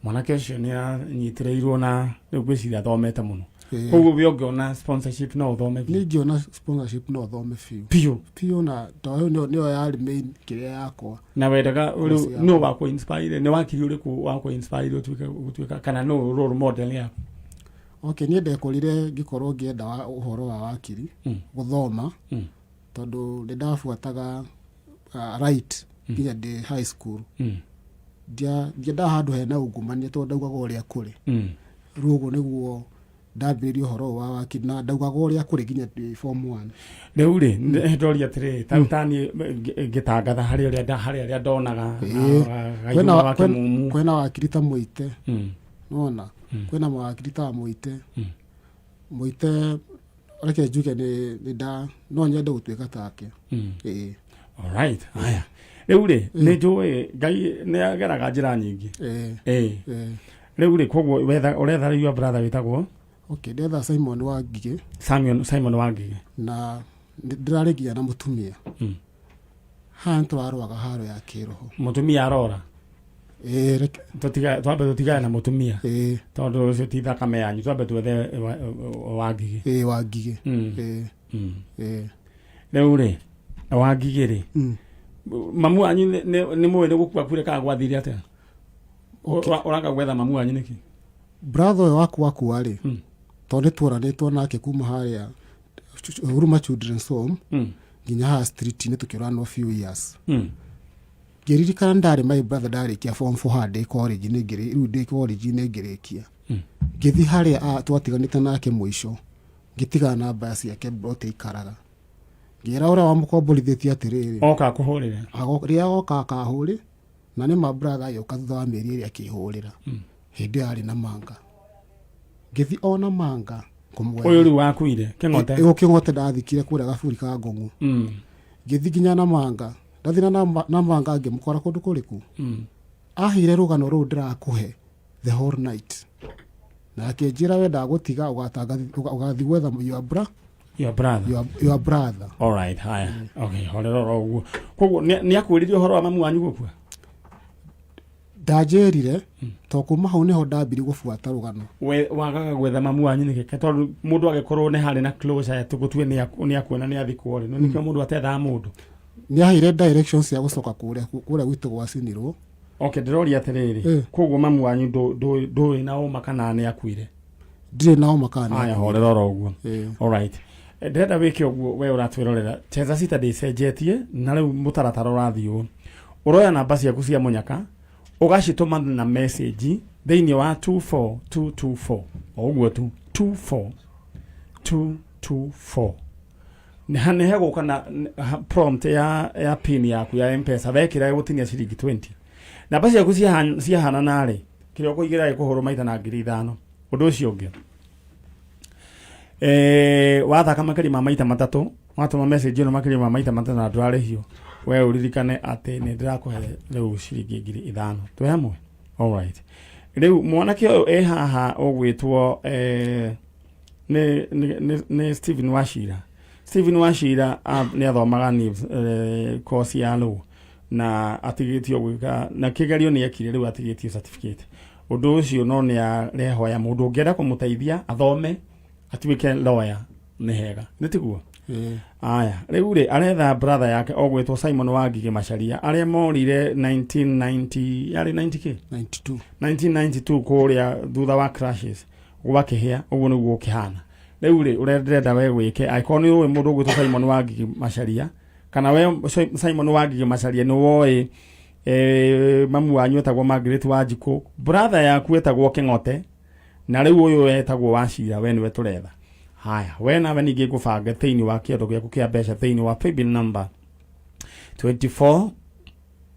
mwanake ũcio nĩ anyitĩrĩirwo na rĩu ngwĩciria athomete mũno? Koguo we ũngĩona sponsorship no ũthome biũ? Nĩ ingĩona sponsorship no thome biũ. Biũ? Biũ, na tondũ nĩyo yarĩ main kĩrĩa yakwa. Na wendaga Course rĩu yakwa. nũ wakũ inspire? Nĩ wakiri ũrĩkũ wakũ inspire ũtuĩke gũtuĩka, kana nũ role model yaku? Okay, niĩ ndekorire ngĩkorwo ngĩenda ũhoro wa wakiri gũthoma tondũ nĩ ndabuataga right nginya ndĩ high school. Ndiendaga handũ hena ungumania tondũ ndaugaga ũrĩa kũrĩ. Rĩu ũguo nĩguo ndambĩrĩria ũhoro ũyũ wa wakiri, na ndaugaga ũrĩa kũrĩ nginya ndĩ form one. Rĩu rĩ, ndoria atĩrĩrĩ, ta rĩu taniĩ ngĩtangatha harĩ ũrĩa harĩ arĩa ndonaga Kwĩna wa kĩmumu. Kwĩna wakiri ta Mũite. Nona kwĩna mawakiri ta Mũite. Mũite, reke njuge nĩ nda no nyende gũtuĩka take. Ĩĩ. Alright, haya, rĩu rĩ, nĩ njũĩ Ngai nĩ ageraga njĩra nyingĩ. Ĩĩ. Rĩu rĩ, koguo ũretha rĩu your brother wĩtagwo? Okay, ndetha Simon wa Ngigĩ. Simon wa Ngigĩ. Na ndĩrarĩ nginya na mũtumia. Haha nĩ tũrarũaga haro ya kĩroho. Mũtumia arora? Ĩĩ, reke. Twambe tũtigane na mũtumia. Ĩĩ. Tondũ ũcio ti thakame yanyu, twambe twethe wa Ngigĩ. Ĩĩ, wa Ngigĩ. Ĩĩ. Ĩĩ. Rĩu rĩ, wa Ngigĩ rĩ, mamu wanyu nĩ mũĩ nĩ gũkua kure kana gwathire atĩa? Ũranga gwetha mamu wanyu nĩkĩ? Brother ũyũ waku wakua rĩ, tondũ nĩ tuoranĩtwo nake kuma harĩa Huruma Children's Home nginya haha street-inĩ tũkĩũranwo few years. Ngĩririkana ndarĩ my brother ndarĩkia form 4 haha ndĩ college nĩ rĩu ndĩ college nĩ ngĩrĩkia. Ngĩthiĩ harĩa twatiganĩte nake mũico, ngĩtigana namba ciake plot aikaraga. Ngĩra ũrĩa wamũkomborithĩtie atĩrĩrĩ, Oka akũhũrĩre. Rĩrĩa oka akahũrĩ, na nĩ ma brother agĩũka thutha wa mĩeri ĩrĩ akĩhũrĩra. Hĩndĩ ĩyo arĩ na manga. Ngĩthiĩ o na manga kũmwetha. Ũyũ rĩu wakuire Kĩng'ote? Ĩ, Kĩng'ote ndathikire kũrĩa gaburi ka Ngong'u. Ngĩthiĩ nginya na manga. Ndathiĩ na manga ngĩmũkora kũndũ kũrĩkũ. Aheire rũgano rũu ndĩrakũhe the whole night. Na akĩnjĩra wendaga gũtiga ũgathiĩ gwetha your Your brother. Your brother. All right, haya. Okay, horera oro ũguo. Koguo nĩ akwĩrire ũhoro wa mamu wanyu gũkua? Ndanjĩrire to kuma hau nĩho ndambirie gũbuata rũgano. We wagaga gwetha mamu wanyu nĩkĩ? Tondũ mũndũ agĩkorwo nĩ harĩ na closure tũgũtue nĩ akuona nĩ athikwo rĩ, no nĩkĩo mũndũ atethaga mũndũ. Nĩ aheire directions cia gũcoka kũrĩa gwitũ gwacinirwo. Okay, ndĩroria atĩrĩrĩ, koguo mamu wanyu ndũĩ na ũma kana nĩ akuire? Ndirĩ na ũma kana nĩ Aya, akuire. Horera oro ũguo. All right. Ndĩrenda wĩke ũguo, we ũratwĩrorera, cheza sita ndĩcenjetie na rĩu mũtaratara ũrathiĩ ũũ: ũroya namba ciaku cia mũnyaka ũgacitũma na message thĩinĩ wa 24224, o ũguo tu, 24224. Nĩ hegũka na prompt ya pin yaku ya Mpesa, wekĩra ĩgũtinia ciringi 20. Namba ciaku ciahanana rĩ, kĩrĩa ũkũigĩra gĩkũhũrwo maita na 5,000. Ũndũ ũcio ũngĩ, wathaka makĩria ma maita matatũ, watũma message ĩno makĩria ma maita matatũ na ndũrarĩhio, we ũririkane atĩ nĩ ndĩrakũhe rĩu ciringi 5,000. Twĩ hamwe? Alright. Rĩu mwanake ũyũ ĩ haha ũgwĩtwo nĩ Stephen Wachira. Stephen Wachira nĩ athomaga NIBS, course ya law, na atigĩtio gwĩka na kĩgerio nĩ ekire, rĩu atigĩtio certificate. Ũndũ ũcio no nĩ arehoya mũndũ ũngĩenda kũmũteithia athome atuĩke lawyer, nĩ hega, nĩ tiguo? Aya, rĩu rĩ, aretha brother yake ogwĩtwo Simon Wangigĩ Macharia, arĩa morire 1990, yarĩ 90 kĩ? 92. 1992, kũrĩa thutha wa crashes gwakĩhĩa. Ũguo nĩguo ũkĩhana rĩu rĩ, ũrenda we gwĩke angĩkorwo nĩ ũĩ mũndũ ũgwĩtwo Simon Wangigĩ Macharia, kana we Simon Wangigĩ Macharia nĩ woĩ mamu wanyu etagwo Margaret Wanjikũ, brother yaku etagwo Kĩng'ote, na rĩu ũyũ etagwo Wachira, we nĩwe tũretha. Haya, we nawe ningĩ ngũbange thĩinĩ wa kĩondo gĩaku kĩa mbeca thĩinĩ wa paybill number 24.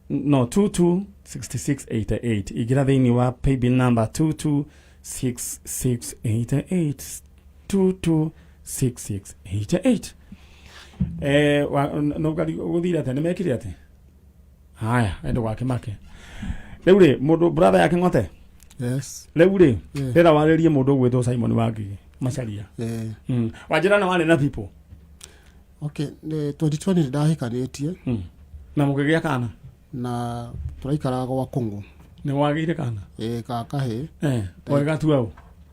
no 226688 ingĩra thĩinĩ wa paybill number 226688 226688 eh wa- no gũthire atĩa nĩ mekire atĩa haya endo gwake make rĩu rĩ mũndũ brother yake ng'ote yes rĩu rĩ Yeah. ndĩra warĩrie mũndũ ũgwĩtwo Simon Wangigĩ Macharia eh wanjĩra na warĩ na people okay nĩ 2020 nĩ ndahikanĩtie na mũkĩgĩa kana na tũraikaraga gwa kũng'ũ nĩ wagĩire kana ĩ ka kahĩ eh wagatua ũ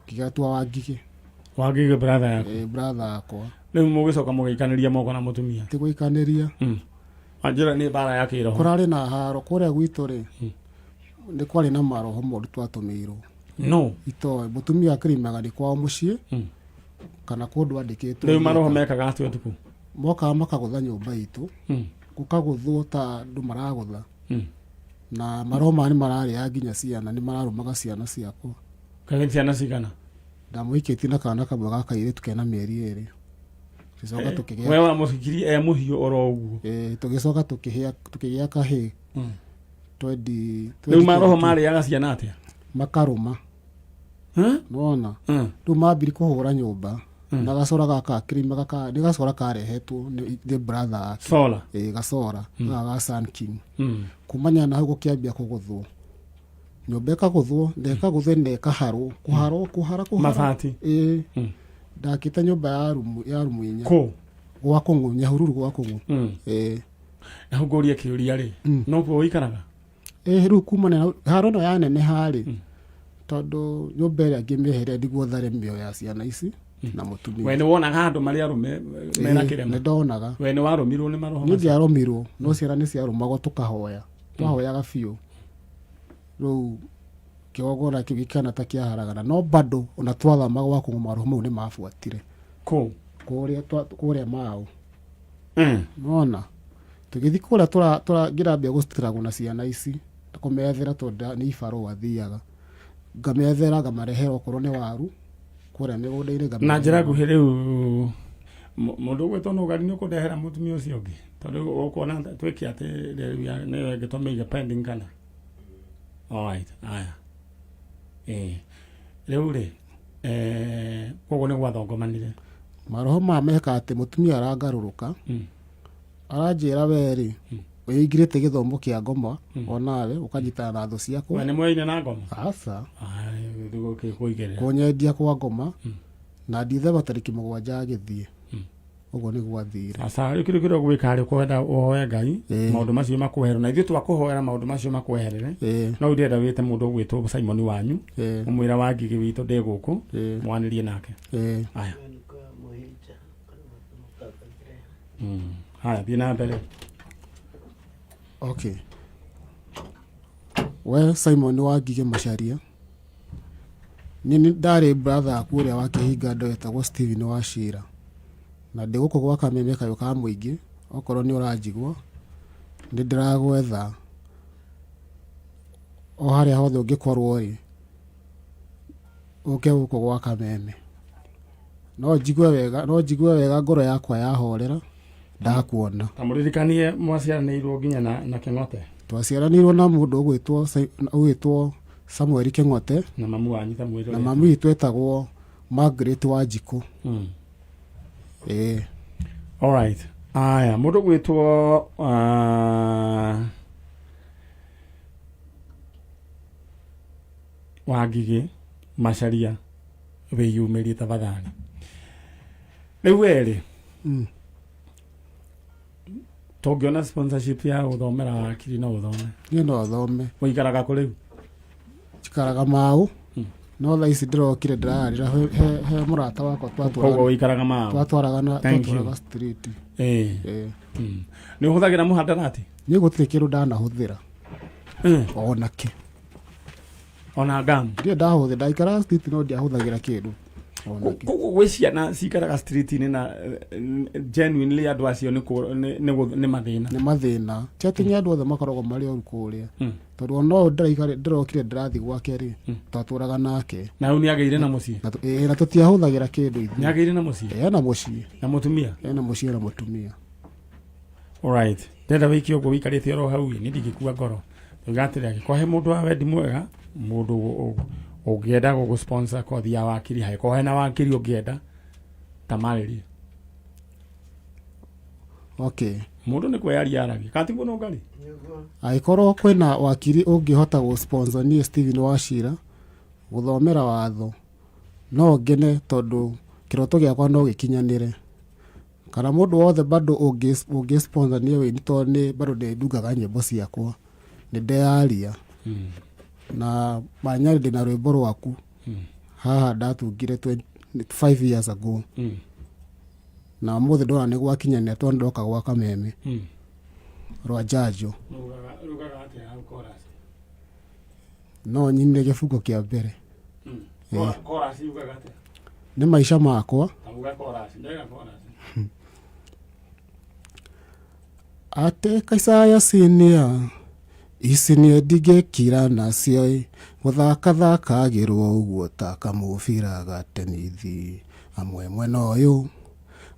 ngĩgatua wangigĩ Wangigĩ brother yaku ĩ brother yakwa rĩu mũgĩcoka mũgĩikanĩria moko na mũtumia ti gũikanĩria wanjĩra nĩ mbara ya kĩroho kũrarĩ na haro kũrĩa gwitũ rĩ nĩ kwarĩ na maroho moru twatũmĩirwo no itoĩ mũtumia akĩrimaga nĩ kwao mũciĩ kana kũndũ andĩkĩtwo rĩu maroho mekaga atĩa ũtukũ mokaga makagũtha nyũmba itũ gũkagũthwo ta andũ maragũtha na maroho maya nĩ mararĩa nginya ciana nĩ mararũmaga ciana ciakwa kaĩ ciana cigana ndamũhikĩtie na kana kamwe ga kairĩtu kena mĩeri ĩrĩ tũgĩcoka tũkĩgĩa we wamũhikirie e mũhiũ oro ũguo Eh, tũgĩcoka tũkĩhĩa tũkĩgĩa kahĩ twendi rĩu maroho marĩaga ciana atĩa makarũma nona rĩu mambiri kũhũra nyũmba na gacora gaka akĩrĩma gaka nĩ gacora karehetwo nĩ nĩ brother yake Solar. ĩ gacora gaka ga Sun King kumania na hau gũkĩambia kũgũthwo nyũmba ĩkagũthwo na ĩkagũthwo na ĩkaharwo kũharwo kũhara kũhara Mabati. ĩ ndakĩte nyũmba ya rumu ya rumu inya Kũ? gwa kũng'ũ nyahururu gwa kũng'ũ ĩ na hau ngũrie kĩũria rĩ nokuo ũikaraga ĩ rĩu kumana na haro ĩno yaneneha rĩ tondũ nyũmba ĩrĩa ngĩmĩeheria nĩguo thare mĩoyo ya ciana ici na mũtumia we nĩ wonaga andũ marĩ arũme mena Ĩ, kĩrema nĩ ndonaga we nĩ warũmirwo nĩ maroho niĩ macio ndiarũmirwo no ciana nĩ ciarũmagwo tũkahoya twahoyaga biũ rĩu kĩgongona kĩu gĩkĩhana ta kĩaharagana no bado ona twathama gwa kũng'ũ maroho mau nĩ mabuatire kũ kũrĩa kũrĩa maũ nona tũgĩthiĩ kũrĩa ngĩrambia gũstruggle na ciana ici na kũmethera tondũ nĩ ibarũa thiaga ngamethera ngamarehera okorwo nĩ waru kũrĩa mĩgũnda-inĩ na ngamarehera. njĩra nguhĩ rĩu mũndũ ũgwĩtwo nũgari nĩ ũkũndehera mũtumia ũcio ũngĩ tondũ ũkuona twĩke atĩ rĩu nĩyo ĩngĩtũmĩire pending kana alright aya ĩĩ rĩu rĩ eh, koguo nĩ gwathongomanire maroho maya meka atĩ mũtumia arangarũrũka aranjĩra we rĩ wĩingirĩte gĩthomo kĩa ngoma onawe ũkanyitana na thũ ciakwa we nĩ mwoine na ngoma aca kũigĩrĩra kũnyendia kwa ngoma na ndithemba tarĩki mũgwanja agĩthiĩ ũguo nĩguo athire aca rĩu kĩndũ kĩrĩa ũgwĩka rĩ kwenda ũhoe ngai maũndũ macio makweherere na ithuĩ twakũhoera maũndũ macio makweherere no ndĩrenda wĩte mũndũ ũgwĩtwo Simon wanyu ũmwĩra wa ngigĩ witũ ndĩ gũkũ mwanĩrie nake aya haya thiĩ na mbere okay we Simon wa Ngigĩ Macharia niĩ nĩ ndarĩ brother yaku ũrĩa wa kĩhinga ndo etagwo Steven wa Cira na ndĩ gũkũ gwa Kameme kayũ ka mũingĩ okorwo nĩ ũranjigua nĩ ndĩragwetha o harĩa hothe ũngĩkorwo rĩ ũke gũkũ gwa Kameme no njigue wega no njigue wega ngoro yakwa yahorera ndakuona ta mũririkanie mwaciaranĩirwo nginya na, na kĩng'ote twaciaranĩirwo na mũndũ ũgwĩtwo ũgwĩtwo Samuel Kĩng'ote na mamu wanyu ta mwĩrĩ na mami witũ etagwo Margaret Wanjikũ ĩĩ alright aya mũndũ ũgwĩtwo uh, Wangigĩ Macharia wĩyumĩrie tafadhali rĩu werĩ tũngĩona sponsorship ya gũthomera wakiri no ũthome niĩ no thome ũikaraga kũ rĩu njikaraga mau no thaa ici ndĩrokire ndĩrararĩra he, he, he mũrata wakwa koguo ũikaraga mau twatwaraga na Thank you. twatwaraga street Ĩĩ. Ĩĩ. Nĩ ũhũthagĩra mũhandarati niĩ gũtirĩ kĩndũ ndanahũthĩra ona kĩ ona ngamu ndirĩ ndahũthĩra ndaikaraga street no ndiahũthagĩra kĩndũ ona kĩ koguo gwĩ ciana cikaraga street-inĩ na eh, genuinely andũ acio nĩ kũ- nĩ- nĩ gũ- nĩ mathĩna nĩ mathĩna ti atĩ nĩ andũ othe makoragwo marĩ oru kũrĩa tondũ ona ũyũ ndĩrokire ndĩrathiĩ gwake rĩ twatũraga nake na rĩu nĩ agĩire na mũciĩ na ĩĩ, na tũtiahũthagĩra kĩndũ ithuĩ. Nĩ agĩire na mũciĩ ena mũciĩ na mũtumia ena mũciĩ na mũtumia alright Ndĩrenda wĩke ũguo wĩikarĩte oro hau ĩ, niĩ ndingĩkua ngoro. Ndoiga atĩrĩ, angĩkorwo he mũndũ wa wendi mwega, mũndũ ũngĩenda gũgũ sponsor kothi ya wakiri, hangĩkorwo hena wakiri ũngĩenda, tamarĩrie. Okay. Mũndũ nĩ kwĩyaria aragia. Kana tiguo Nũngari? Angĩkorwo kwĩna wakiri ũngĩhota gũ sponsor niĩ Stephen Wachira gũthomera watho, no ngene tondũ kĩroto gĩakwa no gĩkinyanĩre. Kana mũndũ wothe bado ũngĩ sponsor niĩ wĩini tondũ nĩ bado ndĩndungaga nyĩmbo ciakwa, nĩ ndeyaria. Na Manyarĩ ndĩna rwĩmbo rwaku haha ndatungire 5 years ago. Na ũmũthĩ ndona nĩ gwakinyanĩra tondũ ndoka gwa Kameme rwa Njanjo. Rugaga atĩa hau chorus? No nyinire gĩbungo kĩa mbere. Chorus yugaga atĩa? Nĩ maica makwa. Auga chorus, ndega chorus. Atĩ Kaisaya sinia ici niĩ ndingĩkira nacio ĩ, gũthaka thakagĩrwo ũguo ta kamũbira ga tenithi, amwe mwena ũyũ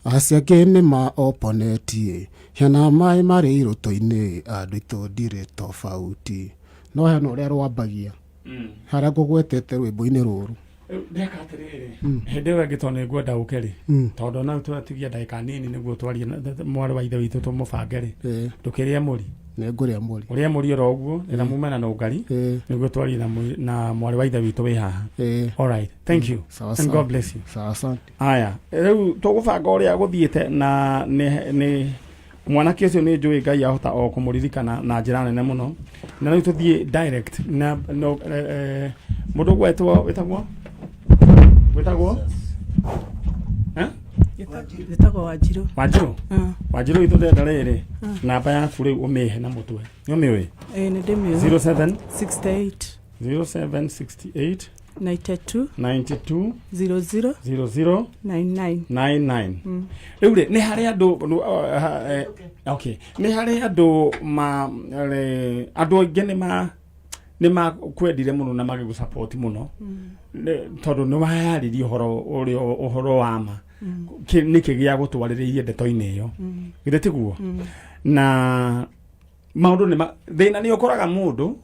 acio angĩ nĩ ma oponeti ĩ, hena maĩ marĩ irũtũ-inĩ andũ aitũ ndirĩ tofauti. No hena ũrĩa rwambagia harĩa ngũgwetete rwĩmbo-inĩ rũrũ. Rĩu ndeka atĩrĩrĩ hĩndĩ ĩyo ĩngĩ tondũ nĩ ngwenda ũke rĩ tondũ no tũratigia ndagĩka nini nĩguo twarie na mwarĩ wa ithe witũ tũmũbange rĩ ndũkĩrĩe mũri. Nĩ ngũrĩa mũri. Ũrĩe mũri oro ũguo nĩgetha mume na nũngari nĩguo twarie na mwarĩ wa ithe witũ wĩ haha. All right, thank you. Sawa, and sawa. God bless you. Sawa, asante. Aya, rĩu tũgũbanga ũrĩa gũthiĩte na nĩ mwanake ũcio nĩ njũĩ Ngai ahota o kũmũririkana na njĩra nene mũno. Na rĩu tũthiĩ direct na no, mũndũ ũgwetwo wĩtagwo wĩtagwo Eh? Njĩtagwo Wanjirũ. Wanjirũ. Wanjirũ itũ ndĩrenda rĩrĩ namba yaku rĩu ũmĩhe na mũtwe. Nĩ ũmĩũĩ? Ĩĩ nĩ ndĩmĩũĩ. 07 68 0768 92 92 00 00 99. 99. Rĩu rĩ nĩ harĩ andũ okay nĩ harĩ andũ ma andũ aingĩ nĩ ma nĩ makwendire mũno na magĩgũ support mũno. Tondũ nĩ wayaririe ũhoro ũrĩa ũhoro wa ma. Nĩkĩ gĩa gũtwarĩrĩirie ndeto-inĩ ĩyo githĩ tiguo? Na maũndũ nĩ thĩna nĩ ũkoraga mũndũ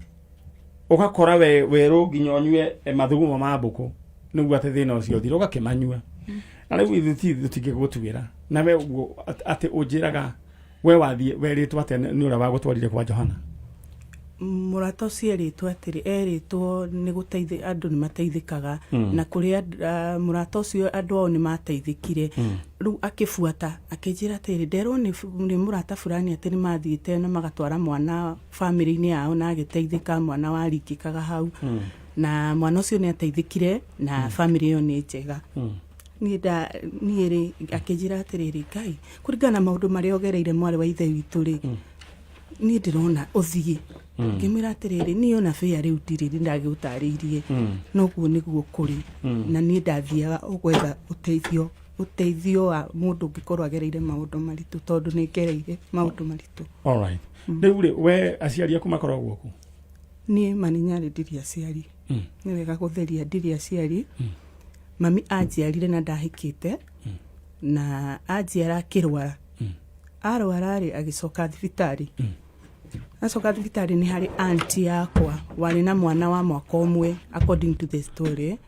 ũgakora we werũ nginya ũnyue mathugumo ma mbũkũ nĩguo atĩ thĩna ũcio ũthire ũgakĩmanyua. Na rĩu ithuĩ tũtingĩgũtuĩra na we ũguo atĩ ũnjĩraga we wathiĩ werĩtwo atĩa nĩ ũrĩa wagũtwarire kwa Johana? Mũrata ũcio erĩtwo atĩrĩ, erĩtwo nĩ gũteithĩ andũ nĩ mateithĩkaga. Na kũrĩ mũrata ũcio andũ ao nĩ mateithĩkire. Rĩu akĩbuata akĩnjĩra atĩrĩ, nderwo nĩ mũrata fulani atĩ nĩ mathiĩte na magatwara mwana bamĩrĩ-inĩ yao na agĩteithĩka, mwana waringĩkaga hau. Na mwana ũcio nĩ ateithĩkire na bamĩrĩ ĩyo nĩ njega. Niĩ nda niĩ rĩ akĩnjĩra atĩrĩrĩ, Ngai, kũringana na maũndũ marĩa ũgereire mwarĩ wa ithe witũ rĩ, niĩ ndĩrona ũthiĩ. Ngĩmwĩra atĩrĩrĩ, niĩ ona bĩa rĩu ndirĩ, nĩ ndagĩgũtarĩirie. Noguo nĩguo kũrĩ. Na niĩ ndathiaga o gwetha ũteithio, ũteithio wa mũndũ ũngĩkorwo agereire maũndũ maritũ, tondũ nĩ ngereire maũndũ maritũ. Alright. Rĩu rĩ, we aciari aku makoragwo kũ? Niĩ Maninyarĩ ndirĩ aciari. Nĩ wega gũtheria ndirĩ aciari. Mami anjiarire na ndahikĩte, na anjiara akĩrwara. Arwara rĩ, agĩcoka thibitarĩ. Acoka thibitarĩ nĩ harĩ auntie yakwa warĩ na mwana wa mwaka ũmwe according to the story.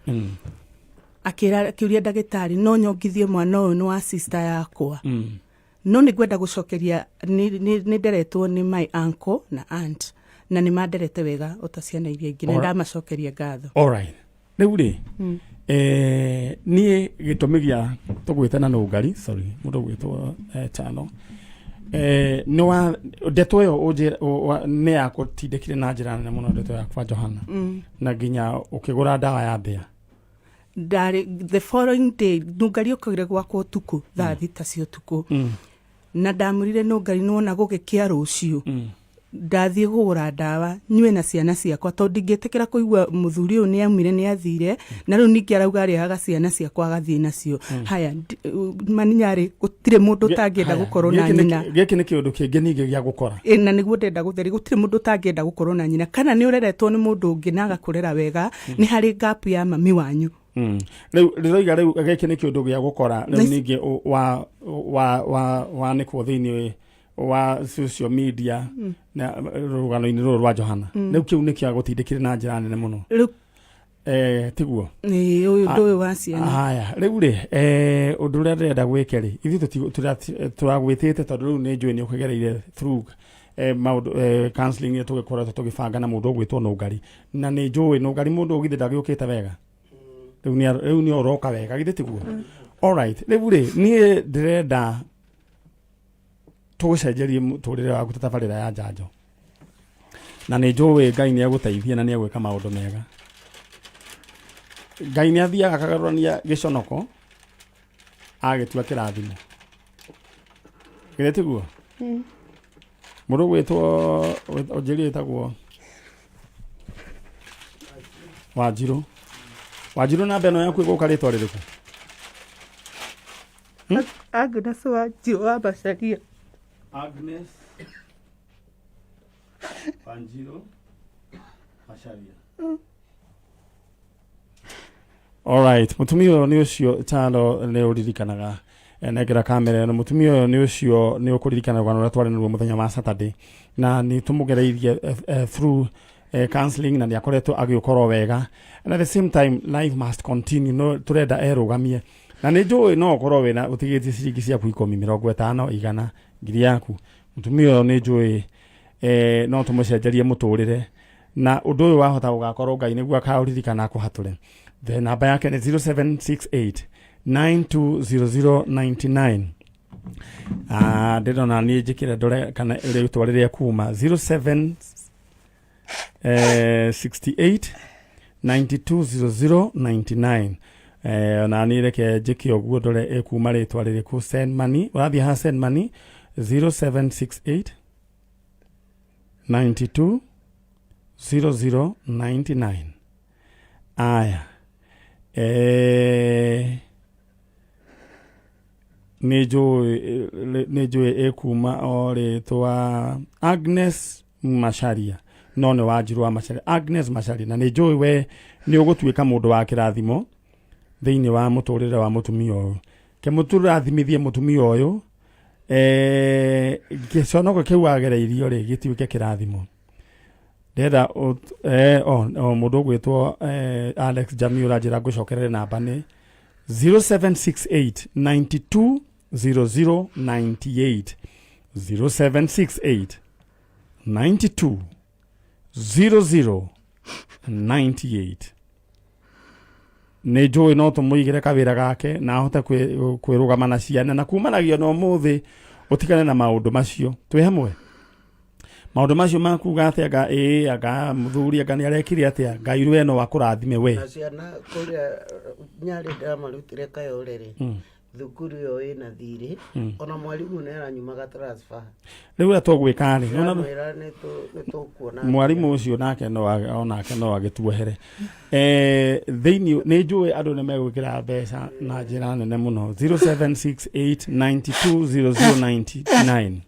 Akĩra, akĩũria ndagĩtarĩ no nyongithie mwana ũyũ nĩ wa sister yakwa. No nĩ ngwenda gũcokeria nĩ nderetwo nĩ my uncle na aunt na nĩ manderete wega o ta ciana iria ingĩ na ndamacokeria ngatho. Alright. Rĩu rĩ, niĩ gĩtũmi gĩa tũgwĩte na nũngari, sorry, mũndũ ũgwĩtwo Tano, nĩ wa ndeto ĩyo nĩ yakũtindĩkire na njĩra nene mũno ndeto ya kwa Johana. Na nginya ũkĩgũra ndawa ya mbĩa. Ndarĩ the following day nũngari okire gwakwa ũtukũ thaa 6 cia ũtukũ. Na ndamwĩrire nũngari nĩwona gũgĩkĩa rũciũ. Ndathiĩ kũgũra ndawa nyue na ciana ciakwa tondũ ndingĩtĩkĩra kũigua mũthuri ũyũ nĩ aumire nĩ athire na rĩu ningĩ arauga arehaga ciana ciakwa agathiĩ nacio. Haya, maninyarĩ gũtirĩ mũndũ ũtangĩenda gũkorwo na nyina. Gĩkĩ nĩ kĩũndũ kĩngĩ ningĩ gĩa gũkora. Ĩ, na nĩguo ndenda gũtheria, gũtirĩ mũndũ ũtangĩenda gũkorwo na nyina. Kana nĩ ũreretwo nĩ mũndũ ũngĩ na agakũrera wega, nĩ harĩ gap ya mami wanyu. Rĩu ndĩroiga rĩu gĩkĩ nĩ kĩũndũ gĩa gũkora rĩu ningĩ wanĩkwo thĩinĩ wa social media na rũgano-inĩ rũrũ rwa Johana. Rĩu kĩu nĩkĩo agũtindĩkire na njĩra nene mũno. Rĩu Tiguo? Ĩĩ, ũyũ ũndũ ũyũ wa ciana. Haya, rĩu rĩ, ũndũ ũrĩa ndĩrenda gwĩke rĩ, ithuĩ tũragwĩtĩte tondũ rĩu nĩ njũĩ nĩ ũkĩgereire through maũndũ, counseling ĩrĩa tũgĩkoretwo tũgĩbanga na mũndũ ũgwĩtwo Nũngari, na nĩ njũĩ Nũngari mũndũ ũgithĩ ndagĩũkĩte wega, rĩu nĩ ũroka wega, githĩ tiguo? Alright, rĩu rĩ, niĩ ndĩrenda tũgũcenjerie mũtũrĩre waku ta tabarĩra ya njanjo, na nĩ njũĩ Ngai nĩ egũteithia na nĩ egwĩka maũndũ mega. Ngai nĩ athiaga akagarũrania gĩconoko agĩtua kĩrathimo, githĩ tiguo? Mũndũ ũgwĩtwo ũnjĩrie ĩtagwo Wanjirũ. Wanjirũ, namba ĩno yaku ĩgũka rĩtwa rĩrĩkũ? Agnes Wanjirũ wa Macharia. Agnes Wanjirũ Macharia. Alright, mũtumia ũyũ nĩ ũcio Chalo nĩ ũririkanaga. Nengera kamera ĩno. Mũtumia ũyũ nĩ ũcio nĩ ũkũririkana rũgano rũrĩa twarĩ naruo mũthenya wa Saturday, na nĩ tũmũgereirie through counseling, na nĩ akoretwo agĩũkorwo wega, and at the same time life must continue. No tũrenda erũgamie, na nĩ njũĩ no ũkorwo wĩna ũtigĩtie ciringi ciaku 10, 50, 100, 1000 yaku. Mũtumia ũyũ nĩ njũĩ no tũmũcenjerie mũtũrĩre, na ũndũ ũyũ wahota gũgakorwo Ngai nĩguo akaũririkana akũhatũre. The namba yake nĩ 0768 920099. Ah, ndĩrona niĩ njĩkĩre ndore kana rĩtwa rĩrĩa kuma 07 68 920099. Na niĩ reke njĩke ũguo ndore ĩkuma rĩtwa rĩrĩkũ. Send money, ũrathiĩ haha send money, 0768 92 0099. Aya, nĩ njũĩ ĩkuma o rĩtwa Agnes Macharia, no nĩ Wanjirũ wa Macharia, Agnes Macharia, na nĩ njũĩ we nĩ ũgũtuĩka mũndũ wa kĩrathimo thĩinĩ wa mũtũrĩre wa mũtumia ũyũ. Ke mũtũrathimithie mũtumia ũyũ, gĩconoko kĩu agereirio rĩ gĩtuĩke kĩrathimo. Ndĩrenda o mũndũ ũgwĩtwo Alex Jami ũranjĩra ngũcokerere namba nĩ 0768 92 0098, 0768 92 0098. Nĩ njũĩ no tũmũigĩre kawĩra gake na ahote kwĩrũgama na ciana, na kumanagia na ũmũthĩ ũtigane na maũndũ macio. Twĩ hamwe, maũndũ macio makuga atĩ anga ĩĩ anga mũthuri anga nĩ arekire atĩa, Ngai we no akũrathime we. Na ciana kũrĩa nyarĩ ndĩramarutire Kayore rĩ, thukuru ĩyo ĩna thirĩ, ona mwarimũ nĩ aranyumaga transfer. Rĩu ũrĩa tũgwĩka rĩ, nĩwona ndĩramwĩra nĩ tũkuona. Mwarimũ ũcio nake no onake no agĩtuohere thĩinĩ. Nĩ njũĩ andũ nĩ megwĩkĩra mbeca na njĩra nene mũno. 0768 920099,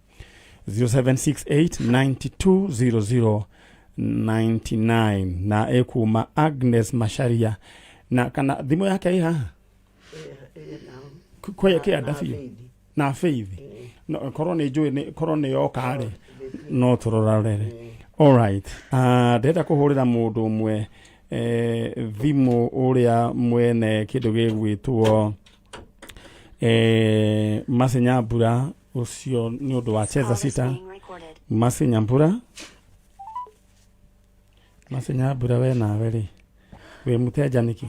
0768 920099, na ĩkuma Agnes Macharia, na kana thimũ yake ĩ haha kĩanda biũ na Faith. No korwo nĩ njũĩ korwo nĩ yoka rĩ, no tũrorarere. Alright, ndĩrenda kũhũrĩra mũndũ ũmwe thimũ, ũrĩa mwene kĩndũ gĩgwĩtwo Mercy Nyambura ũcio, nĩ ũndũ wa Cheza Sita. Mercy Nyambura, Mercy Nyambura, we nawe rĩ, wĩ mũteja nĩkĩ?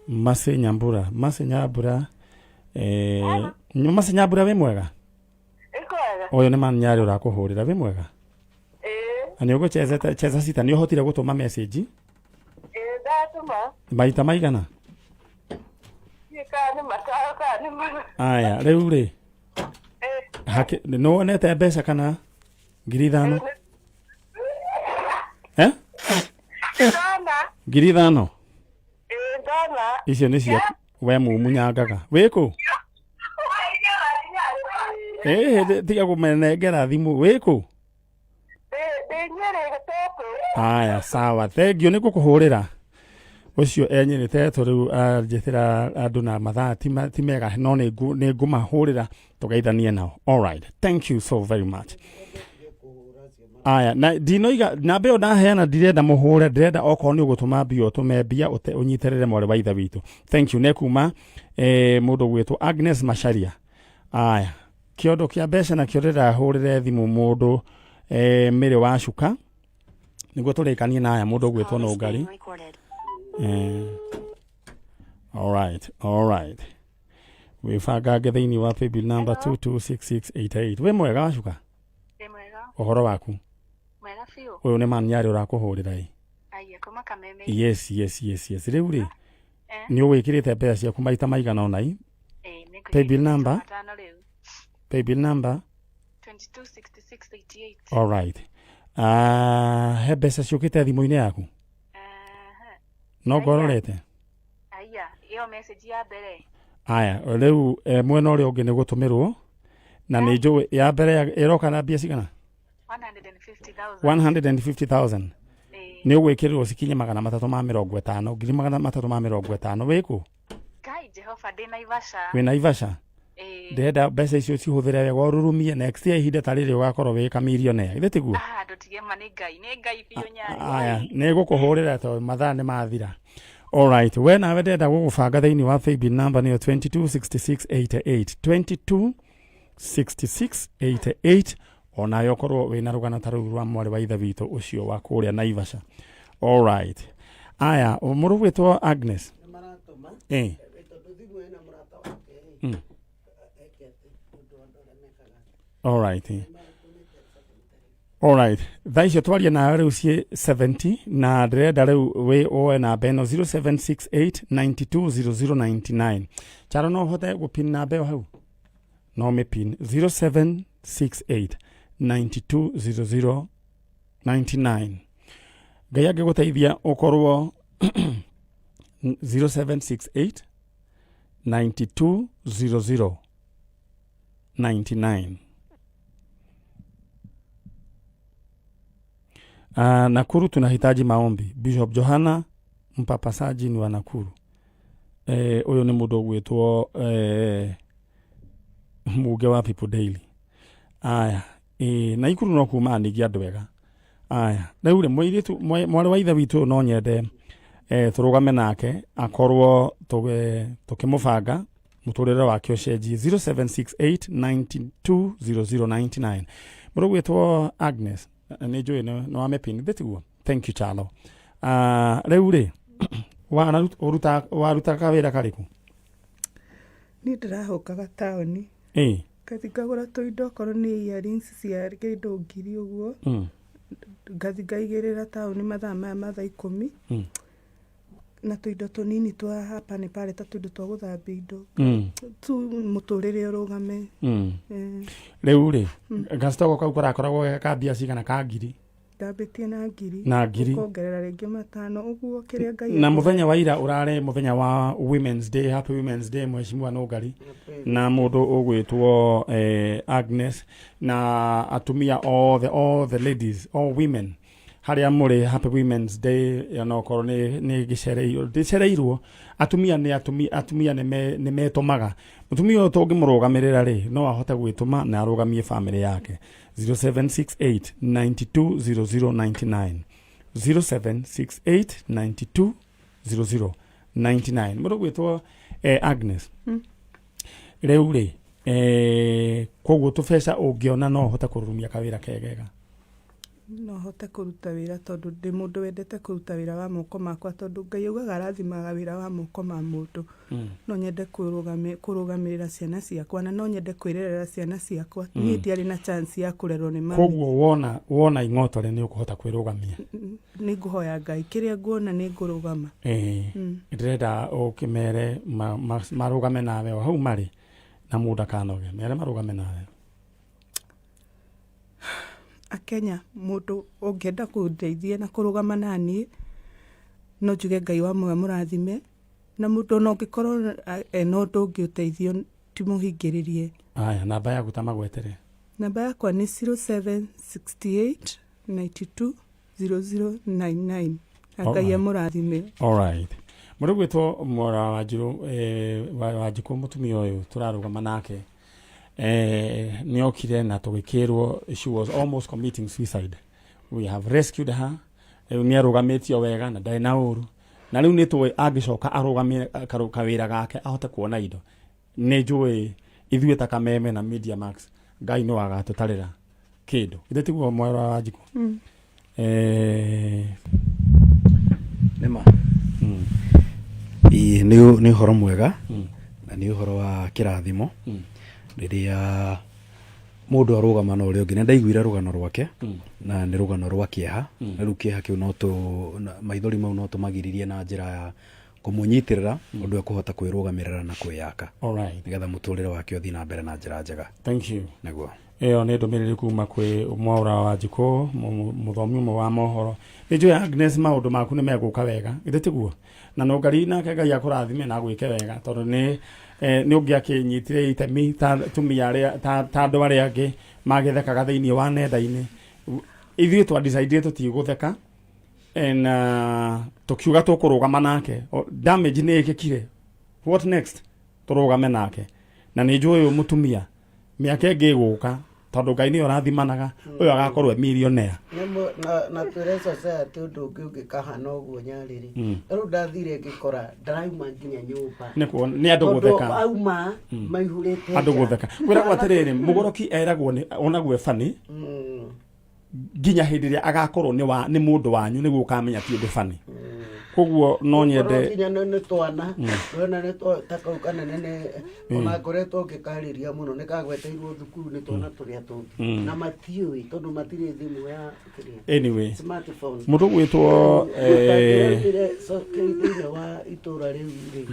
Mercy Nyambura, Mercy Nyambura, Mercy Nyambura, wĩ mwega? Ũyũ nĩ manyarĩ ũrakũhũrĩra. Wĩ mwega? Na nĩ ũgũchezete Cheza Sita? Nĩ ũhotire gũtũma message? Ndatũma. Maita maigana? Kana nĩ 5 kana nĩ 4. Aya, rĩu rĩ, nĩ wonete mbeca kana 5,000, eh? Ndona. 5,000? Ĩĩ, ndona. Icio nĩ cia we mumunyangaga wĩkũ? Ĩĩ, tiga kũmenengera thimũ. Wĩkũ? Ndĩ Nyĩrĩ Gĩtũtũ. Aya, sawa, thank you, nĩ ngũkũhũrĩra. Ũcio enyĩrĩte tũ rĩu anjĩtĩra andũ na mathaa ti ma- ti mega no nĩ ngũ- nĩ ngũmahũrĩra tũgeithanie nao. Alright, thank you so very much. Aya, na ndinoiga namba ĩyo ndaheana ndirenda mũhũre, ndĩrenda okorwo nĩ ũgũtũma mbia ũtũme mbia ũte- ũnyitĩrĩre mwarĩ wa ithe witũ. Thank you. Nekuma eh, mũndũ gwĩtwo Agnes Macharia. Aya, kĩondo kĩa mbeca nakĩo ndĩrahũrĩre thimũ mũndũ eh, mĩrĩ wa cuka nĩguo tũrĩkanie na aya mũndũ ũgwĩtwo Nũngari. Eh, alright, alright. Wĩbangange thĩinĩ wa paybill number 226688. Wĩ mwega wacuka? Ndĩ mwega. Ũhoro waku? Mwega biũ. Ũyũ nĩ man nyarĩ ũrakũhũrĩra ĩ. Aya, kuma Kameme. Yes, yes, yes, yes. Rĩu rĩ, Eh? nĩ ũgwĩkĩrĩte mbeca ciaku maita maigana ũna i? Ĩĩ, nĩ Paybill number? Matano rĩu. Paybill number? 226688. All right. He mbeca ciũkĩte thimũ-inĩ yaku? No ngororete? Aya, ĩyo message ya mbere. Aya, rĩu eh, mwena ũrĩa ũngĩ nĩ gũtũmĩrwo na nĩ njũĩ ya mbere ya- ĩroka na mbia cigana? 150,000. 150,000. Nĩ ũgwĩkĩrĩrwo cikinye 350, 350,000. Wĩkũ? Ngai Jehova ndĩ Naivasha. Wĩ Naivasha? Ndĩrenda mbeca icio cihũthĩre wega ũrurumie next year ihinda ta rĩrĩ ũgakorwo wĩ kamillionaire. Githĩ tiguo? Ah, ndũtige ma nĩ Ngai, nĩ Ngai biũ nyarĩ. Aya, nĩ ngũkũhũrĩra tondũ mathaa nĩ mathira. Alright, we nawe ndĩrenda gũgũbanga thĩinĩ wa paybill number nĩyo 226688 226688 onawe ũkorwo wĩna rũgano ta rũu rwa mwarĩ wa ithe witũ ũcio wa kũrĩa Naivasha. Alright. Aya, mũrũ gwĩtwo Agnes. Nĩmaratũma Eh. tondũ thimũ ĩna mũrata wake rĩ eke atĩ ũndũ andũ arĩa mekaga. Alright. Alright. Thaa icio twaria nawe rĩu ciĩ 70 na ndĩrenda rĩu wĩ woe namba ĩno 0768920099. Charo no ũhote gũpin namba ĩyo hau? No mĩpin 0768920099. Ngai angĩgũteithia ũkorwo 0768 9200 99. Nakuru tunahitaji maombi. Bishop Johana mpapasaji ni wa Nakuru. Eh, ũyũ nĩ mũndũ ũgwĩtwo eh, mbunge wa People Daily. Aya, eh, Naikuru no kuma ningĩ andũ ega. Aya, rĩu rĩ mũirĩtu mwarĩ wa ithe witũ ũyũ no nyende eh, tũrũgame nake akorwo tũkĩmũbanga mũtũrĩre wake ũcenjie. 0768920099. Mũndũ ũgwĩtwo Agnes, nĩ njũĩ nĩ wamĩpin thĩ tiguo? Thank you Chalo. Rĩu rĩ warutaga wĩra karĩkũ? Niĩ ndĩrahũkaga taũni. Ngathi ngagũra tũindo okorwo nĩ earrings cia kĩndũ ngiri ũguo. Ngathi ngaigĩrĩra taũni mathaa maya ma thaa 10. Na tũindo tũnini twa hapa na pale ta tũindo twa gũthambia indo. Tu mũtũrĩre ũrũgame. Rĩu rĩ gacitoko kau karakoragwo ge ka mbia cigana ka ngiri? Ndambĩtie na ngiri. Na ngiri. Ũkongerera rĩngĩ matano ũguo kĩrĩa Ngai Na mũthenya wa ira ũrarĩ mũthenya wa Women's Day. Happy Women's Day mheshimiwa Nũngari na mũndũ ũgwĩtwo eh, Agnes na atumia othe, all the ladies, all women harĩa mũrĩ, happy Women's Day. Ona okorwo nĩ gĩcereirwo ndĩcereirwo atumia nĩ atumia, atumia nĩ metũmaga. Mũtumia ũyũ tũngĩmũrũgamĩrĩra rĩ no ahote gwĩtũma na arũgamie famĩlĩ yake. 0768 920099 0768 920099. Mũndũ gwĩtwo eh, Agnes. Rĩu rĩ eh, koguo tũbeca ũngĩona no ũhote kũrurumia kawĩra kegega? No hote kũruta wĩra tondũ ndĩ mũndũ wendete kũruta wĩra wa moko makwa tondũ Ngai augaga arathimaga wĩra wa moko ma mũndũ. No nyende kũrũgamĩrĩra ciana ciakwa na no nyende kwĩrerera ciana ciakwa. Niĩ ndiarĩ na chance ya kũrerwo nĩ mami. Koguo wona ing'otore nĩ ũkũhota kwĩrũgamia? Nĩ ngũhoya Ngai kĩrĩa nguona nĩ ngũrũgama. Ndĩrenda ũkĩmere marũgame nawe o hau marĩ na mũndũ ndakanoge, mere marũgame nawe. Akenya, mũndũ ũngĩenda kũndeithia na kũrũgama naniĩ no njuge Ngai wa muoyo amũrathime, na mũndũ ona ũngĩkorwo ena ũndũ ũngĩ ũteithio ti mũhingĩrĩrie. Aya, namba yaku ta magwetere. Namba yakwa nĩ 0768 92 0099 na Ngai amũrathime. Alright. Mũndũ gwĩtwo Mwora Wanjirũ, Wanjikũ, mũtumia ũyũ tũrarũgama nake, nĩ okire na tũgĩkĩrwo she was almost committing suicide. We have rescued her. Rĩu nĩ arũgamĩtio wega na ndarĩ na ũru, na rĩu nĩ tũĩ angĩcoka arũgamie kawĩra gake ahote kuona indo. Nĩ njũĩ ithuĩ ta Kameme na Media Max, Ngai no agatũtarĩra kĩndũ. Githĩ tiguo, Mwora Wanjikũ? Mm. Nĩma. Ĩĩ, nĩ ũhoro mwega na nĩ ũhoro wa kĩrathimo rĩrĩa mũndũ arũgama na ũrĩa ũngĩ. Nĩ ndaiguire rũgano rwake na nĩ rũgano rwa kĩeha, na rĩu kĩeha kĩu no tũ maithori mau no tũmagiririe na njĩra ya kũmũnyitĩrĩra ũndũ ekũhota kwĩrũgamĩrĩra na kwĩyaka nĩgetha mũtũrĩre wake ũthiĩ na mbere na njĩra njega. Thank you. Nĩguo. Ĩyo nĩ ndũmĩrĩri kuma kwĩ Mwaũra wa Njikũ, mũthomi ũmwe wa mohoro. Nĩ njũĩ Agnes maũndũ maku nĩ megũka wega, githĩ tiguo? Na Nũngari nake Ngai akũrathime na agwĩke wega, tondũ nĩ ũngĩakĩnyitire itemi ta atumia arĩa ta andũ arĩa angĩ magĩthekaga thĩinĩ wa nenda-inĩ. Ithuĩ twa decide tũtigũtheka na tũkiuga tũkũrũgama nake. Damage nĩ ĩkĩkire, what next? Tũrũgame nake, na nĩ njũĩ ũyũ mũtumia mĩaka ĩngĩ ĩgũka, tondũ Ngai nĩwe ũrathimanaga, ũyũ agakorwo e millionaire. Na twĩre society ũndũ ũngĩ ũngĩkahana ũguo nyarĩrĩ. Rĩu ndathire ngĩkora ndarauma nginya nyũmba. Nĩ andũ Tondũ gũtheka. Auma maihũrĩte andũ nja. Gũtheka. Kwĩragwo atĩrĩrĩ, mũgũrũki eragwo nĩ onagwo e funny nginya hĩndĩ ĩrĩa agakorwo nĩ mũndũ wanyu nĩguo ũkamenya ti ũndũ funny. Koguo no nyende Korwo nginya nĩ twana wona nĩ ta kau kanene nĩ ona ngoretwo ngĩkarĩria mũno, nĩ kagweteirwo thukuru nĩ twana tũrĩa tũngĩ na matiũĩ tondũ matirĩ thimũ ya kĩrĩa, anyway smartphone. Mũndũ gwĩtwo Ũtangĩraumire thĩinĩ wa itũra rĩu rĩ,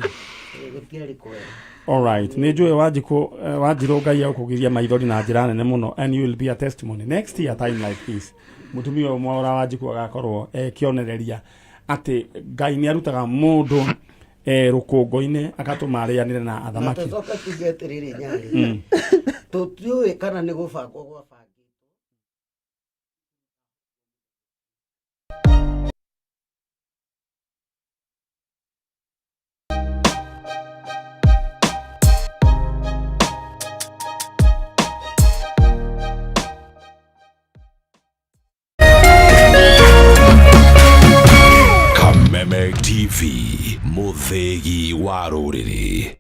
gũtiarĩ kwega. Alright, nĩ njũĩ Wanjikũ, Wanjirũ, Ngai agũkũgiria maithori na njĩra nene mũno, and you will be a testimony next year time like this. Mũtumia ũyũ Mwaũra Wanjikũ agakorwo kĩonereria atĩ Ngai nĩ arutaga mũndũ rũkũngũ-inĩ agatũma arĩanĩre na Na athamaki. Tũcoka tuge atĩrĩrĩ nyarĩ, tũtiũĩ kana nĩ gũbangwo gwabangĩtwo. Kameme TV, mũthĩgi wa rũrĩrĩ.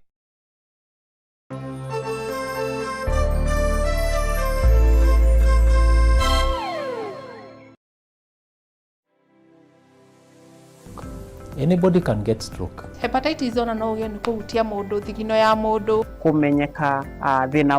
Anybody can get stroke. Hepatitis ona no ũgĩe nĩ kũhutia mũndũ, thigino ya mũndũ. Kũmenyeka thĩna.